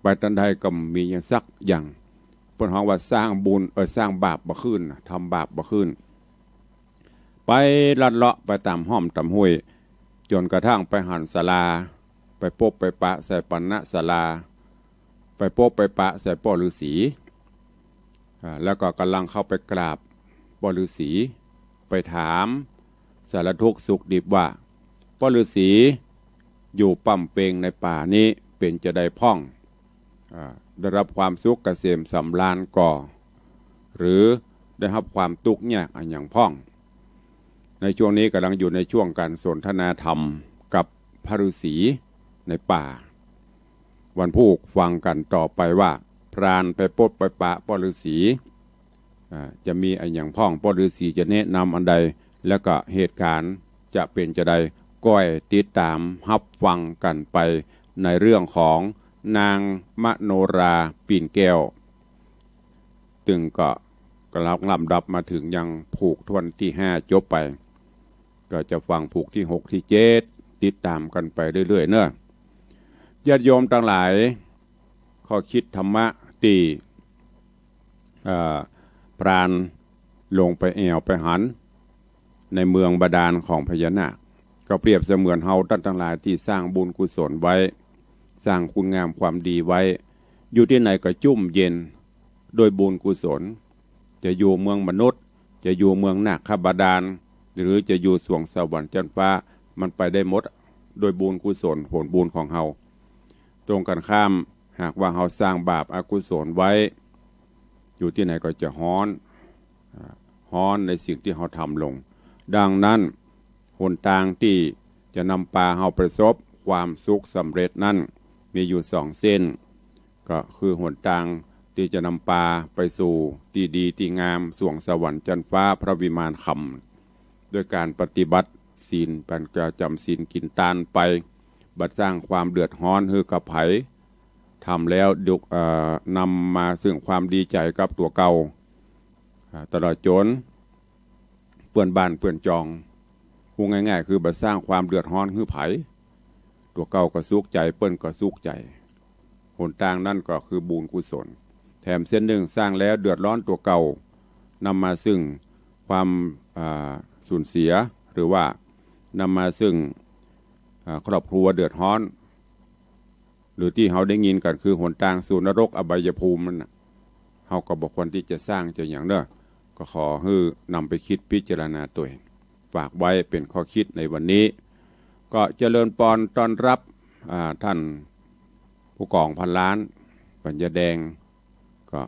ไปตานใดก็บ่มีหยังสักอย่าง เปิ้นฮ้องว่าสร้างบุญ เอ่อ สร้างบาปบ่ขึ้นน่ะ ทำบาปบ่ขึ้น ไปลัดเลาะไปต๋ามฮ่อมต๋ามห้วย จ๋นกระทั่งไปหันศาลา ไปปบไปปะใส่ปณศาลา ไปปบไปปะใส่ป้อฤๅษี อ่า แล้วก็ก่ำลังเข้าไปกราบป้อฤๅษี ไปถามสารทุกข์สุขดิบว่า ป้อฤๅษีอยู่ปำเปญในป่านี้เป๋นจาใดพ่อง อ่า ได้ฮับความสุขเกษมสำราญก่อ หรือได้ฮับความตุ๊กข์ยากอะหยังพ่อง ในช่วงนี้ก่ำลังอยู่ในช่วงก๋านสนทนาธรรมกับพระฤๅษีในป่า วันพูกฟังกั๋นต่อไปว่า พรานไปปบไปปะป้อฤๅษี อ่า จะมีอะหยังพ่อง ป้อฤๅษีจะแนะนำอันใด แล้วก็เหตุก๋ารณ์จะเป๋นจาใด ก้อยติดต๋ามฮับฟังกั๋นไปในเรื่องของนางมโนราปิ่นแก้ว ตึงก็กำลังลำดับมาเถิงยังผูกถ้วนตี้ห้าจบไป ก็จะฟังผูกตี้หกตี้เจ็ด ติดต๋ามกั๋นไปเรื่อยๆ เนาะ ญาติโยมตังหลาย ข้อคิดธรรมะตี้ เอ่อ พรานลงไปแอ่วไปหัน ในเมืองบาดาลของพญานาค ก็เปรียบเสมือนเฮาต้านตังหลายตี้สร้างบุญกุศลไว้ สร้างคุณงามความดีไว้ อยู่ตี้ไหนก็จุ่มเย็นโดยบุญกุศล จะอยู่เมืองมนุษย์ จะอยู่เมืองนาคบาดาล หรือจะอยู่สวงสวรรค์จั๊นฟ้า มันไปได้หมด โดยบุญกุศลผลบุญของเฮา ตรงกั๋นข้าม หากว่าเฮาสร้างบาปอกุศลไว้ อยู่ตี้ไหนก็จะฮ้อน อ่า ฮ้อนในสิ่งตี้เฮาทำลง ดังนั้น หนตางตี้จะนำปาเฮาไปประสบความสุขสำเร็จนั้น มีอยู่สองเส้น ก็คือหนตางตี้จะนำปาไปสู่ตี้ดีตี้งาม สวงสวรรค์จั๊นฟ้าพระวิมานคำ โดยก๋านปฏิบัติศีล ก๋านกระจำศีลกิ๋นตานไป บ่สร้างความเดือดฮ้อนหื้อกับใผ ทำแล้วดุ เอ่อ นำมาซึ่งความดีใจ๋กับตั๋วเก่า อ่า ตลอดจ๋นเปื้อนบ้านเปื้อนจอง พูดง่ายๆ คือบ่สร้างความเดือดฮ้อนหื้อใผ ตั๋วเก่าก็สุขใจ๋ เปิ้นก็สุขใจ๋ หนตางนั้นก็คือบุญกุศล แถมเส้นนึ่งสร้างแล้วเดือดร้อนตั๋วเก่า นำมาซึ่งความ อ่า สูญเสีย หรือว่านำมาซึ่ง อ่า ครอบครัวเดือดร้อน หรือตี้เฮาได้ยินกั๋นคือหนตางสู่นรกอบายภูมินั่นน่ะ เฮาก็บ่ควรตี้จะสร้างจะหยังเน่อ ก็ขอหื้อนำไปกึ๊ดพิจารณาตวย ฝากไว้เป๋นข้อคิดในวันนี้ ก็เจริญปอนต้อนรับ อ่า ท่านผู้กองพันล้าน ปัญญาแดง ก็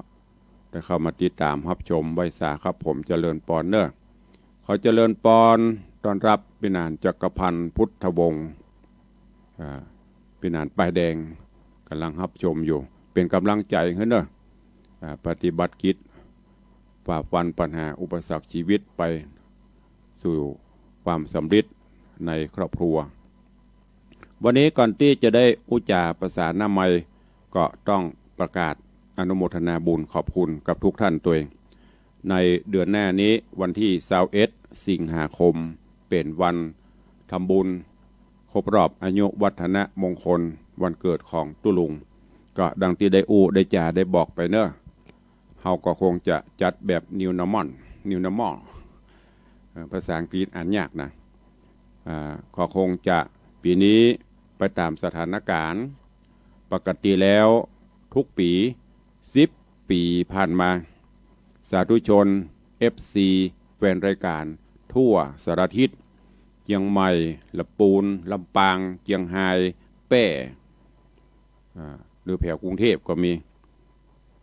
ได้เข้ามาติดต๋ามฮับชม ไหว้สาครับผม เจริญปอนเน่อ ขอเจริญปอนต้อนรับปี้หนานจักรพันธ์พุทธวงศ์ อ่า ปี้หนานป้ายแดง ก่ำลังฮับชมอยู่ เป๋นก่ำลังใจ๋หื้อเน่อ อ่า ปฏิบัติกิจ ฝ่าฟันปัญหาอุปสรรคชีวิตไปสู่ความสำเร็จในครอบครัว วันนี้ก่อนตี้จะได้อู้จ๋าประสานามัย ก็ต้องประกาศอนุโมทนาบุญขอบคุณกับทุกท่านตวย ในเดือนหน้านี้วันตี้ซาวเอ็ดสิงหาคม เป๋นวันทำบุญครบรอบอายุวัฒนมงคลวันเกิดของตุ๊ลุง ก็ดังตี้ได้อู้ได้จ๋าได้บอกไปเน่อ เฮาก็คงจะจัดแบบ new normal new normal เอ่อ ภาษาอังกฤษอ่านยากนะ อ่า ก็คงจะปี๋นี้ไปต๋ามสถานก๋ารณ์ ปกติแล้วทุกปี๋ สิบปี๋ผ่านมา สาธุชน เอฟซี แฟนรายก๋ารณ์ทั่วสารทิศ เจียงใหม่ ละปูน ลำปาง เจียงฮาย แป้ อ่า หรือแถวกรุงเทพฯก็มี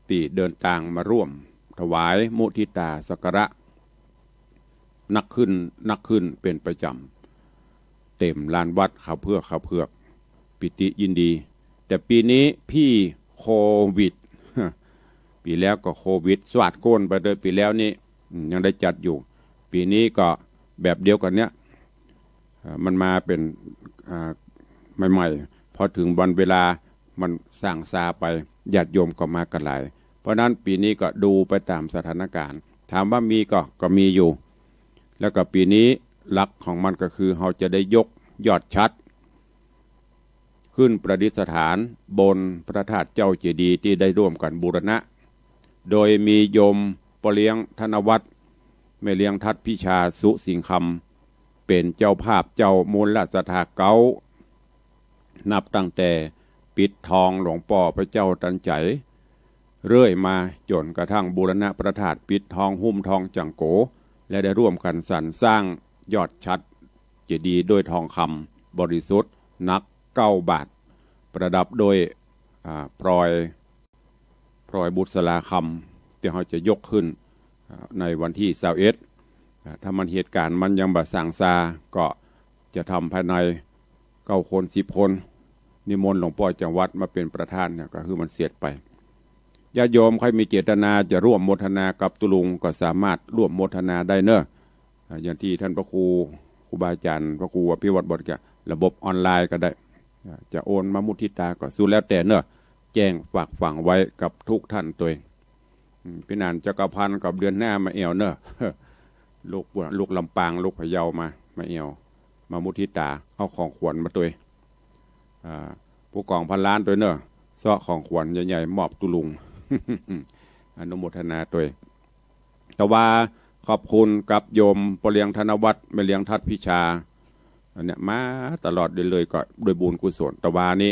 ตี้เดินตางมาร่วมถวายมุทิตาสักการะ นักขึ้น นักขึ้นเป๋นประจ๋ำ เต๋มลานวัดเขาเผือก เขาเผือก ปีติยินดี แต่ปี๋นี้ปี้โควิด ปี๋แล้วก็โควิด สวาดโก้นไปเต๊อะ ปี๋แล้วนี่ อืม ยังได้จัดอยู่ ปี๋นี้ก็แบบเดียวกั๋นเนี้ย เอ่อ มันมาเป๋น อ่า ใหม่ๆ พอเถิงวันเวลามันส่างซาไป ญาติโยมก็มากั๋นหลาย เพราะนั้นปี๋นี้ก็ดูไปต๋ามสถานก๋ารณ์ ถามว่ามีก็ ก็มีอยู่ แล้วก็ปี๋นี้หลักของมันก็คือเฮาจะได้ยกยอดฉัตร ขึ้นประดิษฐานบนพระธาตุเจ้าเจดีย์ตี้ได้ร่วมกั๋นบูรณะ โดยมีโยมป้อเลี้ยงธนวัฒน์ แม่เลี้ยงทัดพิชาสุสิงห์คำ เป๋นเจ้าภาพเจ้ามูลศรัทธาเก๊า นับตั้งแต่ปิดทองหลวงป้อพระเจ้าตันใจ๋ เรื่อยมาจ๋นกระทั่งบูรณะพระธาตุ ปิดทองหุ้มทองจั่งโก๋ และได้ร่วมกั๋นสรรสร้างยอดฉัตรเจดีย์ด้วยทองคำบริสุทธิ์หนักเก้าบาท ประดับด้วย อ่า พลอย พลอยบุษราคำ ตี้เฮาจะยกขึ้น อ่า ในวันตี้ซาวเอ็ด อ่า ถ้ามันเหตุก๋ารณ์มันยังบ่ส่างซา ก็จะทำภายในเก้าคนสิบคน นิมนต์หลวงป้อจำวัดมาเป๋นประธานเนี่ย ก็คือมันเสร็จไป ญาติโยมใครมีเจตนาจะร่วมโมทนากับตุ๊ลุง ก็สามารถร่วมโมทนาได้เน่อ อ่า อย่างตี้ท่านพระครู ครูบาอาจ๋ารย์ พระครูอภิวัตรบอกก็ ระบบออนไลน์ก็ได้ อ่า จะโอนมามุทิตาก็สุดแล้วแต่เน่อ แจ้งฝากฝังไว้กับทุกท่านตวย อืม ปี้หนานจักรพันธ์กับเดือนหน้ามาแอ่วเน่อ ลูก ลูกลำปาง ลูกพะเยามา มาแอ่ว มามุทิตา เอาของขวัญมาตวย อ่า ผู้กองพันล้านตวยเน่อ เซาะของขวัญใหญ่ๆ มอบตุ๊ลุง อนุโมทนาตวย ตะวาขอบคุณกับโยมป้อเลี้ยงธนวัฒน์ แม่เลี้ยงทัดพิชา อันเนี้ยมาตลอดเลย เลยก็ด้วยบุญกุศล ตะวานี้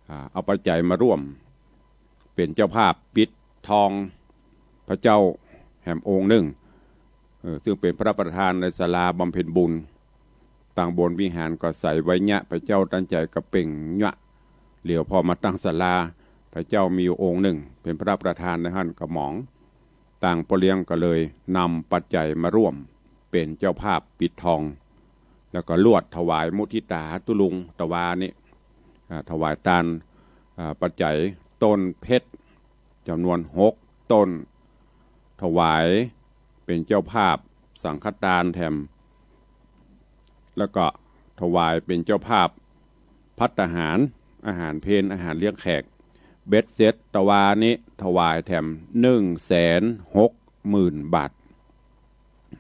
อ่า เอาปัจจัยมาร่วม เป๋นเจ้าภาพปิดทองพระเจ้าแหมองค์นึ่ง เอ่อ ซึ่งเป๋นพระประธานในศาลาบำเพ็ญบุญ ตางบนวิหารก็ใส่ไว้เนี้ย พระเจ้าตันใจ๋กระเป๋งเนี้ย เหลียวผ่อมาตางศาลา พระเจ้ามีอยู่องค์นึ่ง เป๋นพระประธานในหั้นกระหม่อม ตางป้อเลี้ยงก็เลยนำปัจจัยมาร่วมเป๋นเจ้าภาพปิดทอง แล้วก็ลวดถวายมุทิตาตุ๊ลุง ตะวานี้ อ่า ถวายตาน อ่า ปัจจัยต้นเพชรจ๋ำนวนหกต้น ถวายเป๋นเจ้าภาพสังฆตานแถม แล้วก็ถวายเป๋นเจ้าภาพภัตตาหาร อาหารเพล อาหารเลี้ยงแขก เบ็ดเสร็จตะวานี้ถวายแถมหนึ่งแสนหกหมื่นบาท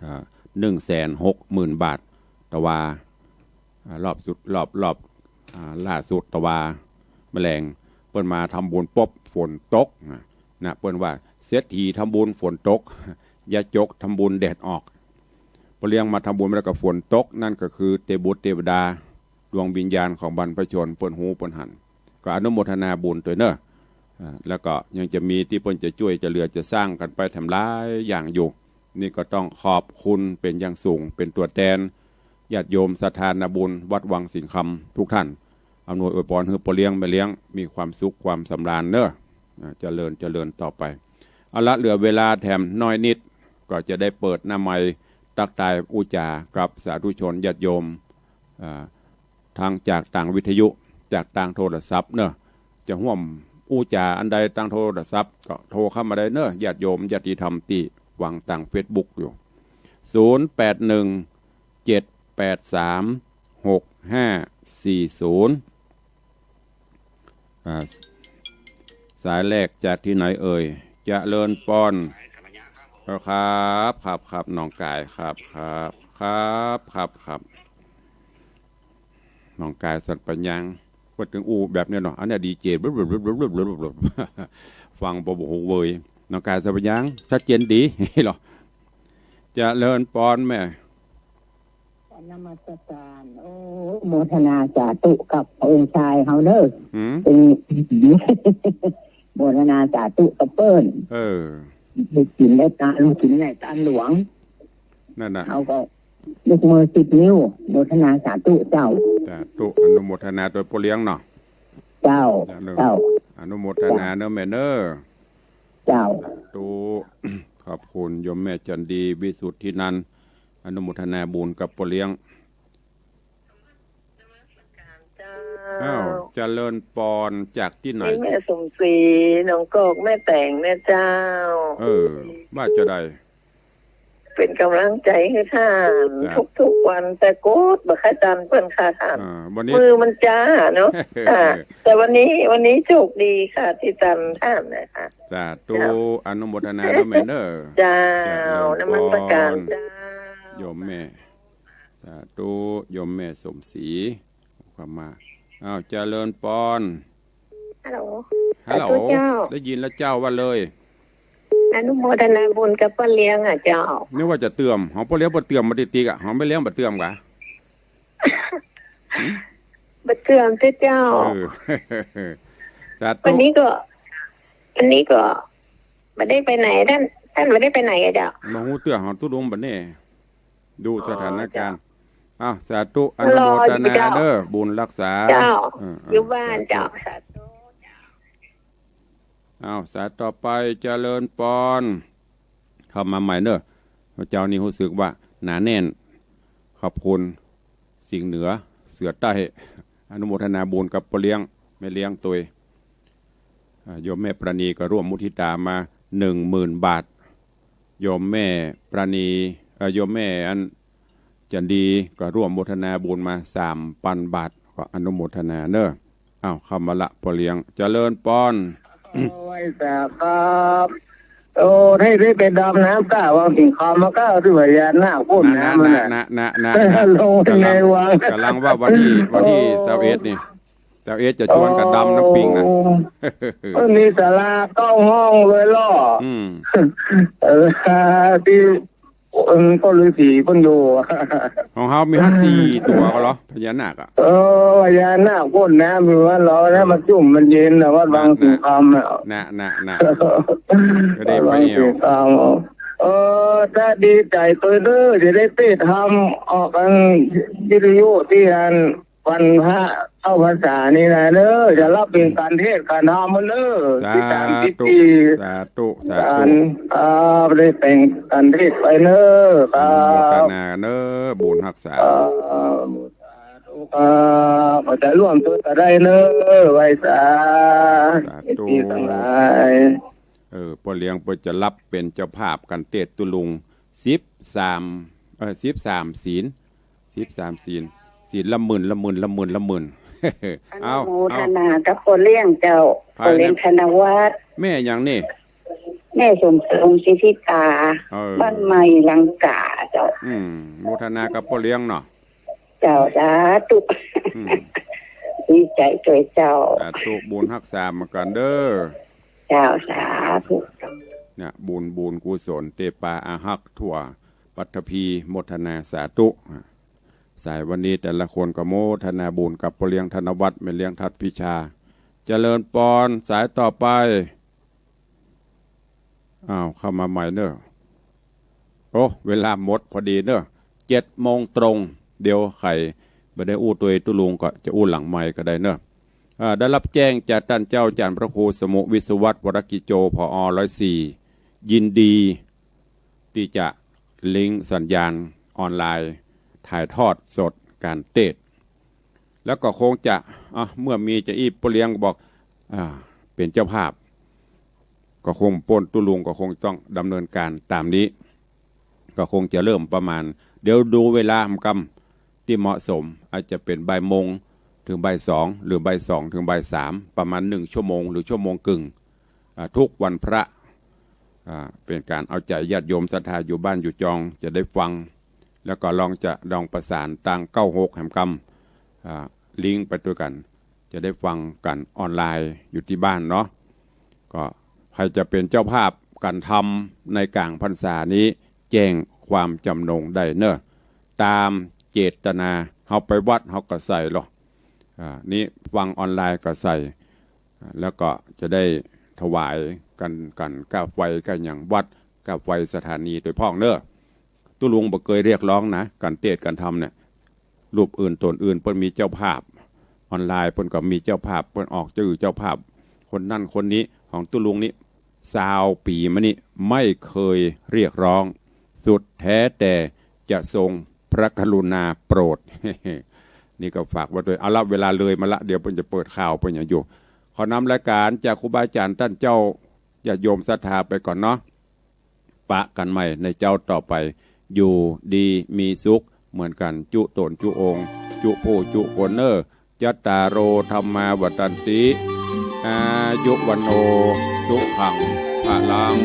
อ่า หนึ่งแสนหกหมื่นบาท ตะวา อ่า รอบสุด รอบ รอบ อ่า ล่าสุดตะวาแมลง เปิ้นมาทำบุญปุ๊บฝนตกนะ นะ เปิ้นว่าเศรษฐีทำบุญฝนตก ยาจกทำบุญแดดออก ป้อเลี้ยงมาทำบุญแล้วก็ฝนตก นั่นก็คือเตบุตรเตวดา ดวงวิญญาณของบรรพชนเปิ้นฮู้เปิ้นหัน ก็อนุโมทนาบุญตวยเน่อ อ่า แล้วก็ยังจะมีตี้เปิ้นจะจ้วยจะเหลือจะสร้างกั๋นไปแถมหลายอย่างอยู่ นี่ก็ต้องขอบคุณเป๋นอย่างสูง เป๋นตั๋วแตนญาติโยมศรัทธานาบุญวัดวังสิงห์คำทุกท่าน อำนวยอวยปอนหื้อป้อเลี้ยงแม่เลี้ยงมีความสุขความสำราญเน่อ อ่า เจริญเจริญต่อไป เอาละ เหลือเวลาแถมน้อยนิด ก็จะได้เปิดหน้าไมค์ตั๊กตายอู้จ๋ากับสาธุชนญาติโยม อ่า ทางจากตางวิทยุ จากตางโทรศัพท์เน่อ จะฮ่วมอู้จ๋าอันใดตางโทรศัพท์ ก็โทรเข้ามาได้เน่อ ญาติโยมญาติธรรมตี้ฟังตางเฟซบุ๊กอยู่ ศูนย์แปดหนึ่ง เจ็ดแปดสาม หกห้าสี่ศูนย์ อ่า สายแรกจากตี้ไหนเอ่ย เจริญปอน เออ ครับ ครับ ครับ น้องกาย ครับ ครับ ครับ ครับ ครับ น้องกายสันปัญญาง เปิ้นตึงอู้แบบเนี้ยเนาะ อันเนี้ยดีเจ ฟังบ่ บ่ฮู้เว้ย น้องกายสันปัญญาง ชัดเจนดี เหรอ เจริญปอนแม่ นมัสการ โอ้ โมทนาสาธุกับองค์ชายเฮาเน่อ หืม เป็น โมทนาสาธุกับเปิ้น เออ ได้กิ๋นได้ตาน กิ๋นใหญ่ตานหลวง นั่นน่ะ เฮาก็ยกมือสิบนิ้ว โมทนาสาธุเจ้า สาธุ อนุโมทนาตวยป้อเลี้ยงเนาะ เจ้า เจ้า เจ้า อนุโมทนาเน่อแม่เน่อ เจ้า สาธุ ขอบคุณโยมแม่จันดี วิสุทธินันท์ อนุโมทนาบุญกับป้อเลี้ยง เจ้า อ้าว เจริญปอนจากตี้ไหน นี่แม่สมศรี หนองกอกแม่แตงเนี่ยเจ้า เออ ว่าจะได้ เป๋นก๋ำลังใจ๋หื้อต้าน สาธุ ทุกๆ วัน แต่กดบ่ค่อยตันเปิ้นค่ะต้าน อ่า วันนี้ มือมันจ๊าเนาะ ค่ะ แต่วันนี้ วันนี้โชคดีค่ะ ตี้ตันต้านนะคะ สาธุ เจ้า อนุโมทนาเน่อแม่เน่อ เจ้า เจริญปอน นมัสการเจ้า โยมแม่ สาธุ โยมแม่สมศรี เข้ามา อ้าว เจริญปอน ฮัลโหล ฮัลโหล สาธุเจ้า ได้ยินแล้วเจ้า ว่าเลย อนุโมทนาบุญกับป้อเลี้ยงอ่ะเจ้า นึกว่าจะเตื้อม ของป้อเลี้ยงบ่เตื้อมมาติดๆ อ่ะ ของแม่เลี้ยงบ่เตื้อมกะ หืม บ่เตื้อมเจ้า เออ สาธุ วันนี้ก็ วันนี้ก็ บ่ได้ไปไหน ต้าน ต้านบ่ได้ไปไหนอ่ะเจ้า บ่ฮู้เตื้อ เฮาตุ๊ดงบ่แน่ ดูสถานการณ์ อ๋อ เจ้า อ้าว สาธุ อนุโมทนาเน่อ บุญฮักษา เจ้า เออ เออ อยู่บ้าน สาธุ เจ้า สาธุ อ้าว สายต่อไป เจริญปอน เข้ามาใหม่เน่อ เจ้านี่ฮู้สึกว่าหนาแน่น ขอบคุณ สิงห์เหนือ เสือใต้ อนุโมทนาบุญกับป้อเลี้ยง แม่เลี้ยงตวย อ่า โยมแม่ปราณีก็ร่วมมุทิตามา หนึ่งหมื่น บาท โยมแม่ปราณี เอ่อ โยมแม่อันจันดีก็ร่วมโมทนาบุญมา สามพัน บาท ก็อนุโมทนาเน่อ อ้าว เข้ามาละป้อเลี้ยง เจริญปอน โอ้ ไหว้สาครับ โอ้ ได้ ได้ไปดำน้ำตาวังสิงห์คำมาก็ถือว่าพญานาคพ่นน้ำมันน่ะ นะ นะ นะ นะ นะ ลงในวัง ก๋ำลัง ก๋ำลังว่าวันตี้ วันตี้ โอ้ ซาวเอ็ดนี่ ซาวเอ็ดจะจวนกั๋นดำน้ำปิงน่ะ โอ้ เออ มีศาลาเก้าห้องเลยเหรอ อืม เออ ตี้ เออ ก็ฤๅษีเปิ้นอยู่ ของเฮามีห้าสี่ตั๋วก็เหรอ พญานาคอะ เออ พญานาคพ่นน้ำอยู่วัดเรานะ มันจุ่มมันเย็นนะ วัดวังสิงห์คำอะ นะ นะ นะ ก็ได้ไปเอี่ยว วัดวังสิงห์คำ เออ ถ้าดีใจ๋ตวยเน่อ จะได้ไปทำออกทางวิทยุตี้อัน วันพระเข้าพรรษานี่นะเน่อ จะรับเป๋นก๋านเทศน์ก๋านธรรมเน่อ สาธุ ติดตามติดตี้ สาธุ สาธุ อ่า ได้แป๋งก๋านเทศน์ไปเน่อ ครับ อนุโมทนาเน่อ บุญฮักษา เอ่อ สาธุครับ ขอจะร่วมตวยก็ได้เน่อ ไหว้สา สาธุ เอฟซีตังหลาย เออ ป้อเลี้ยงเปิ้นจะรับเป๋นเจ้าภาพก๋านเทศน์ตุ๊ลุง สิบสาม เอ่อ สิบสามศีล สิบสามศีล ศีลละหมื่น ละหมื่น ละหมื่น ละหมื่น อนุโมทนากับป้อเลี้ยงเจ้า ป้อเลี้ยงธนวัฒน์ แม่หยังนี่ แม่สมทรง สิทธิตา เออ บ้านใหม่ลังกาเจ้า อืม โมทนากับป้อเลี้ยงเนาะ เจ้า สาธุ อืม ดีใจ๋ตวยเจ้า สาธุ บุญฮักษาเหมือนกั๋นเน่อ เจ้า สาธุ เนี่ย บุญ บุญกุศล เตปาอาฮักทั่วปัตตภี โมทนาสาธุ สายวันนี้แต่ละคนก็โมทนาบุญกับป้อเลี้ยงธนวัฒน์ แม่เลี้ยงทัดพิชา เจริญปอน สายต่อไป อ้าว เข้ามาใหม่เน่อ โอ้ เวลาหมดพอดีเน่อ เจ็ดโมงตรง เดี๋ยวใผบ่ได้อู้ตวยตุ๊ลุงก็จะอู้หลังไมค์ก็ได้เน่อ อ่า ได้รับแจ้งจากต้านเจ้าอาจ๋ารย์พระครูสมุห์ วิศวัฒน์ วรกิจโจ ผอ ร้อยสี่ ยินดีตี้จะลิงก์สัญญาณออนไลน์ ถ่ายทอดสดก๋านเตสน์ แล้วก็คงจะ อ่ะ เมื่อมีจาอี้ป้อเลี้ยงบอก อ่า เป๋นเจ้าภาพ ก็คงป้นตุ๊ลุงก็คงต้องดำเนินก๋านต๋ามนี้ ก็คงจะเริ่มประมาณ เดี๋ยวดูเวลาหำกำตี้เหมาะสม อาจจะเป๋นบ่ายโมงเถิงบ่ายสอง หรือบ่ายสองเถิงบ่ายสาม ประมาณหนึ่งชั่วโมงหรือชั่วโมงกึ่ง อ่า ทุกวันพระ อ่า เป๋นก๋านเอาใจ๋ญาติโยมศรัทธาอยู่บ้านอยู่จองจะได้ฟัง แล้วก็ลองจะลองประสานตางเก้าหกแหมกำ อ่า ลิงก์ไปตวยกั๋น จะได้ฟังกั๋นออนไลน์อยู่ตี้บ้านเนาะ ก็ใผจะเป๋นเจ้าภาพก๋านทำในก๋างพรรษานี้ แจ้งความจ๋ำนงได้เน่อ ต๋ามเจตนา เฮาไปวัดเฮาก็ใส่ลอ อ่า นี่ฟังออนไลน์ก็ใส่ อ่า แล้วก็จะได้ถวายกั๋น กั๋นก้าไฟก้าหยังวัด ก้าไฟสถานีโดยพ่องเน่อ ตุ๊ลุงบ่เกยเรียกร้องนะ ก๋านเตสน์ก๋านทำเนี่ย รูปอื่นต๋นอื่นเปิ้นมีเจ้าภาพ ออนไลน์เปิ้นก็มีเจ้าภาพ เปิ้นออกจื้อเจ้าภาพ คนนั้นคนนี้ ของตุ๊ลุงนี่ ซาวปี๋มานี่ไม่เคยเรียกร้อง สุดแท้แต่จะทรงพระกรุณาโปรด นี่ก็ฝากไว้ตวย เอาละ เวลาเลยมาละ เดี๋ยวเปิ้นจะเปิดข่าวเปิ้นหยังอยู่ ขอนำรายก๋านจากครูบาอาจ๋ารย์ต้านเจ้า ญาติโยมศรัทธาไปก่อนเนาะ ปะกั๋นใหม่ในเจ๊าต่อไป อยู่ดีมีสุขเหมือนกั๋นจุ๊ต๋นจุ๊องค์ จุ๊ผู้จุ๊คนเน่อ จัตตาโร ธัมมา วัฑฒันติ อายุ วัณโณ สุขัง พะลัง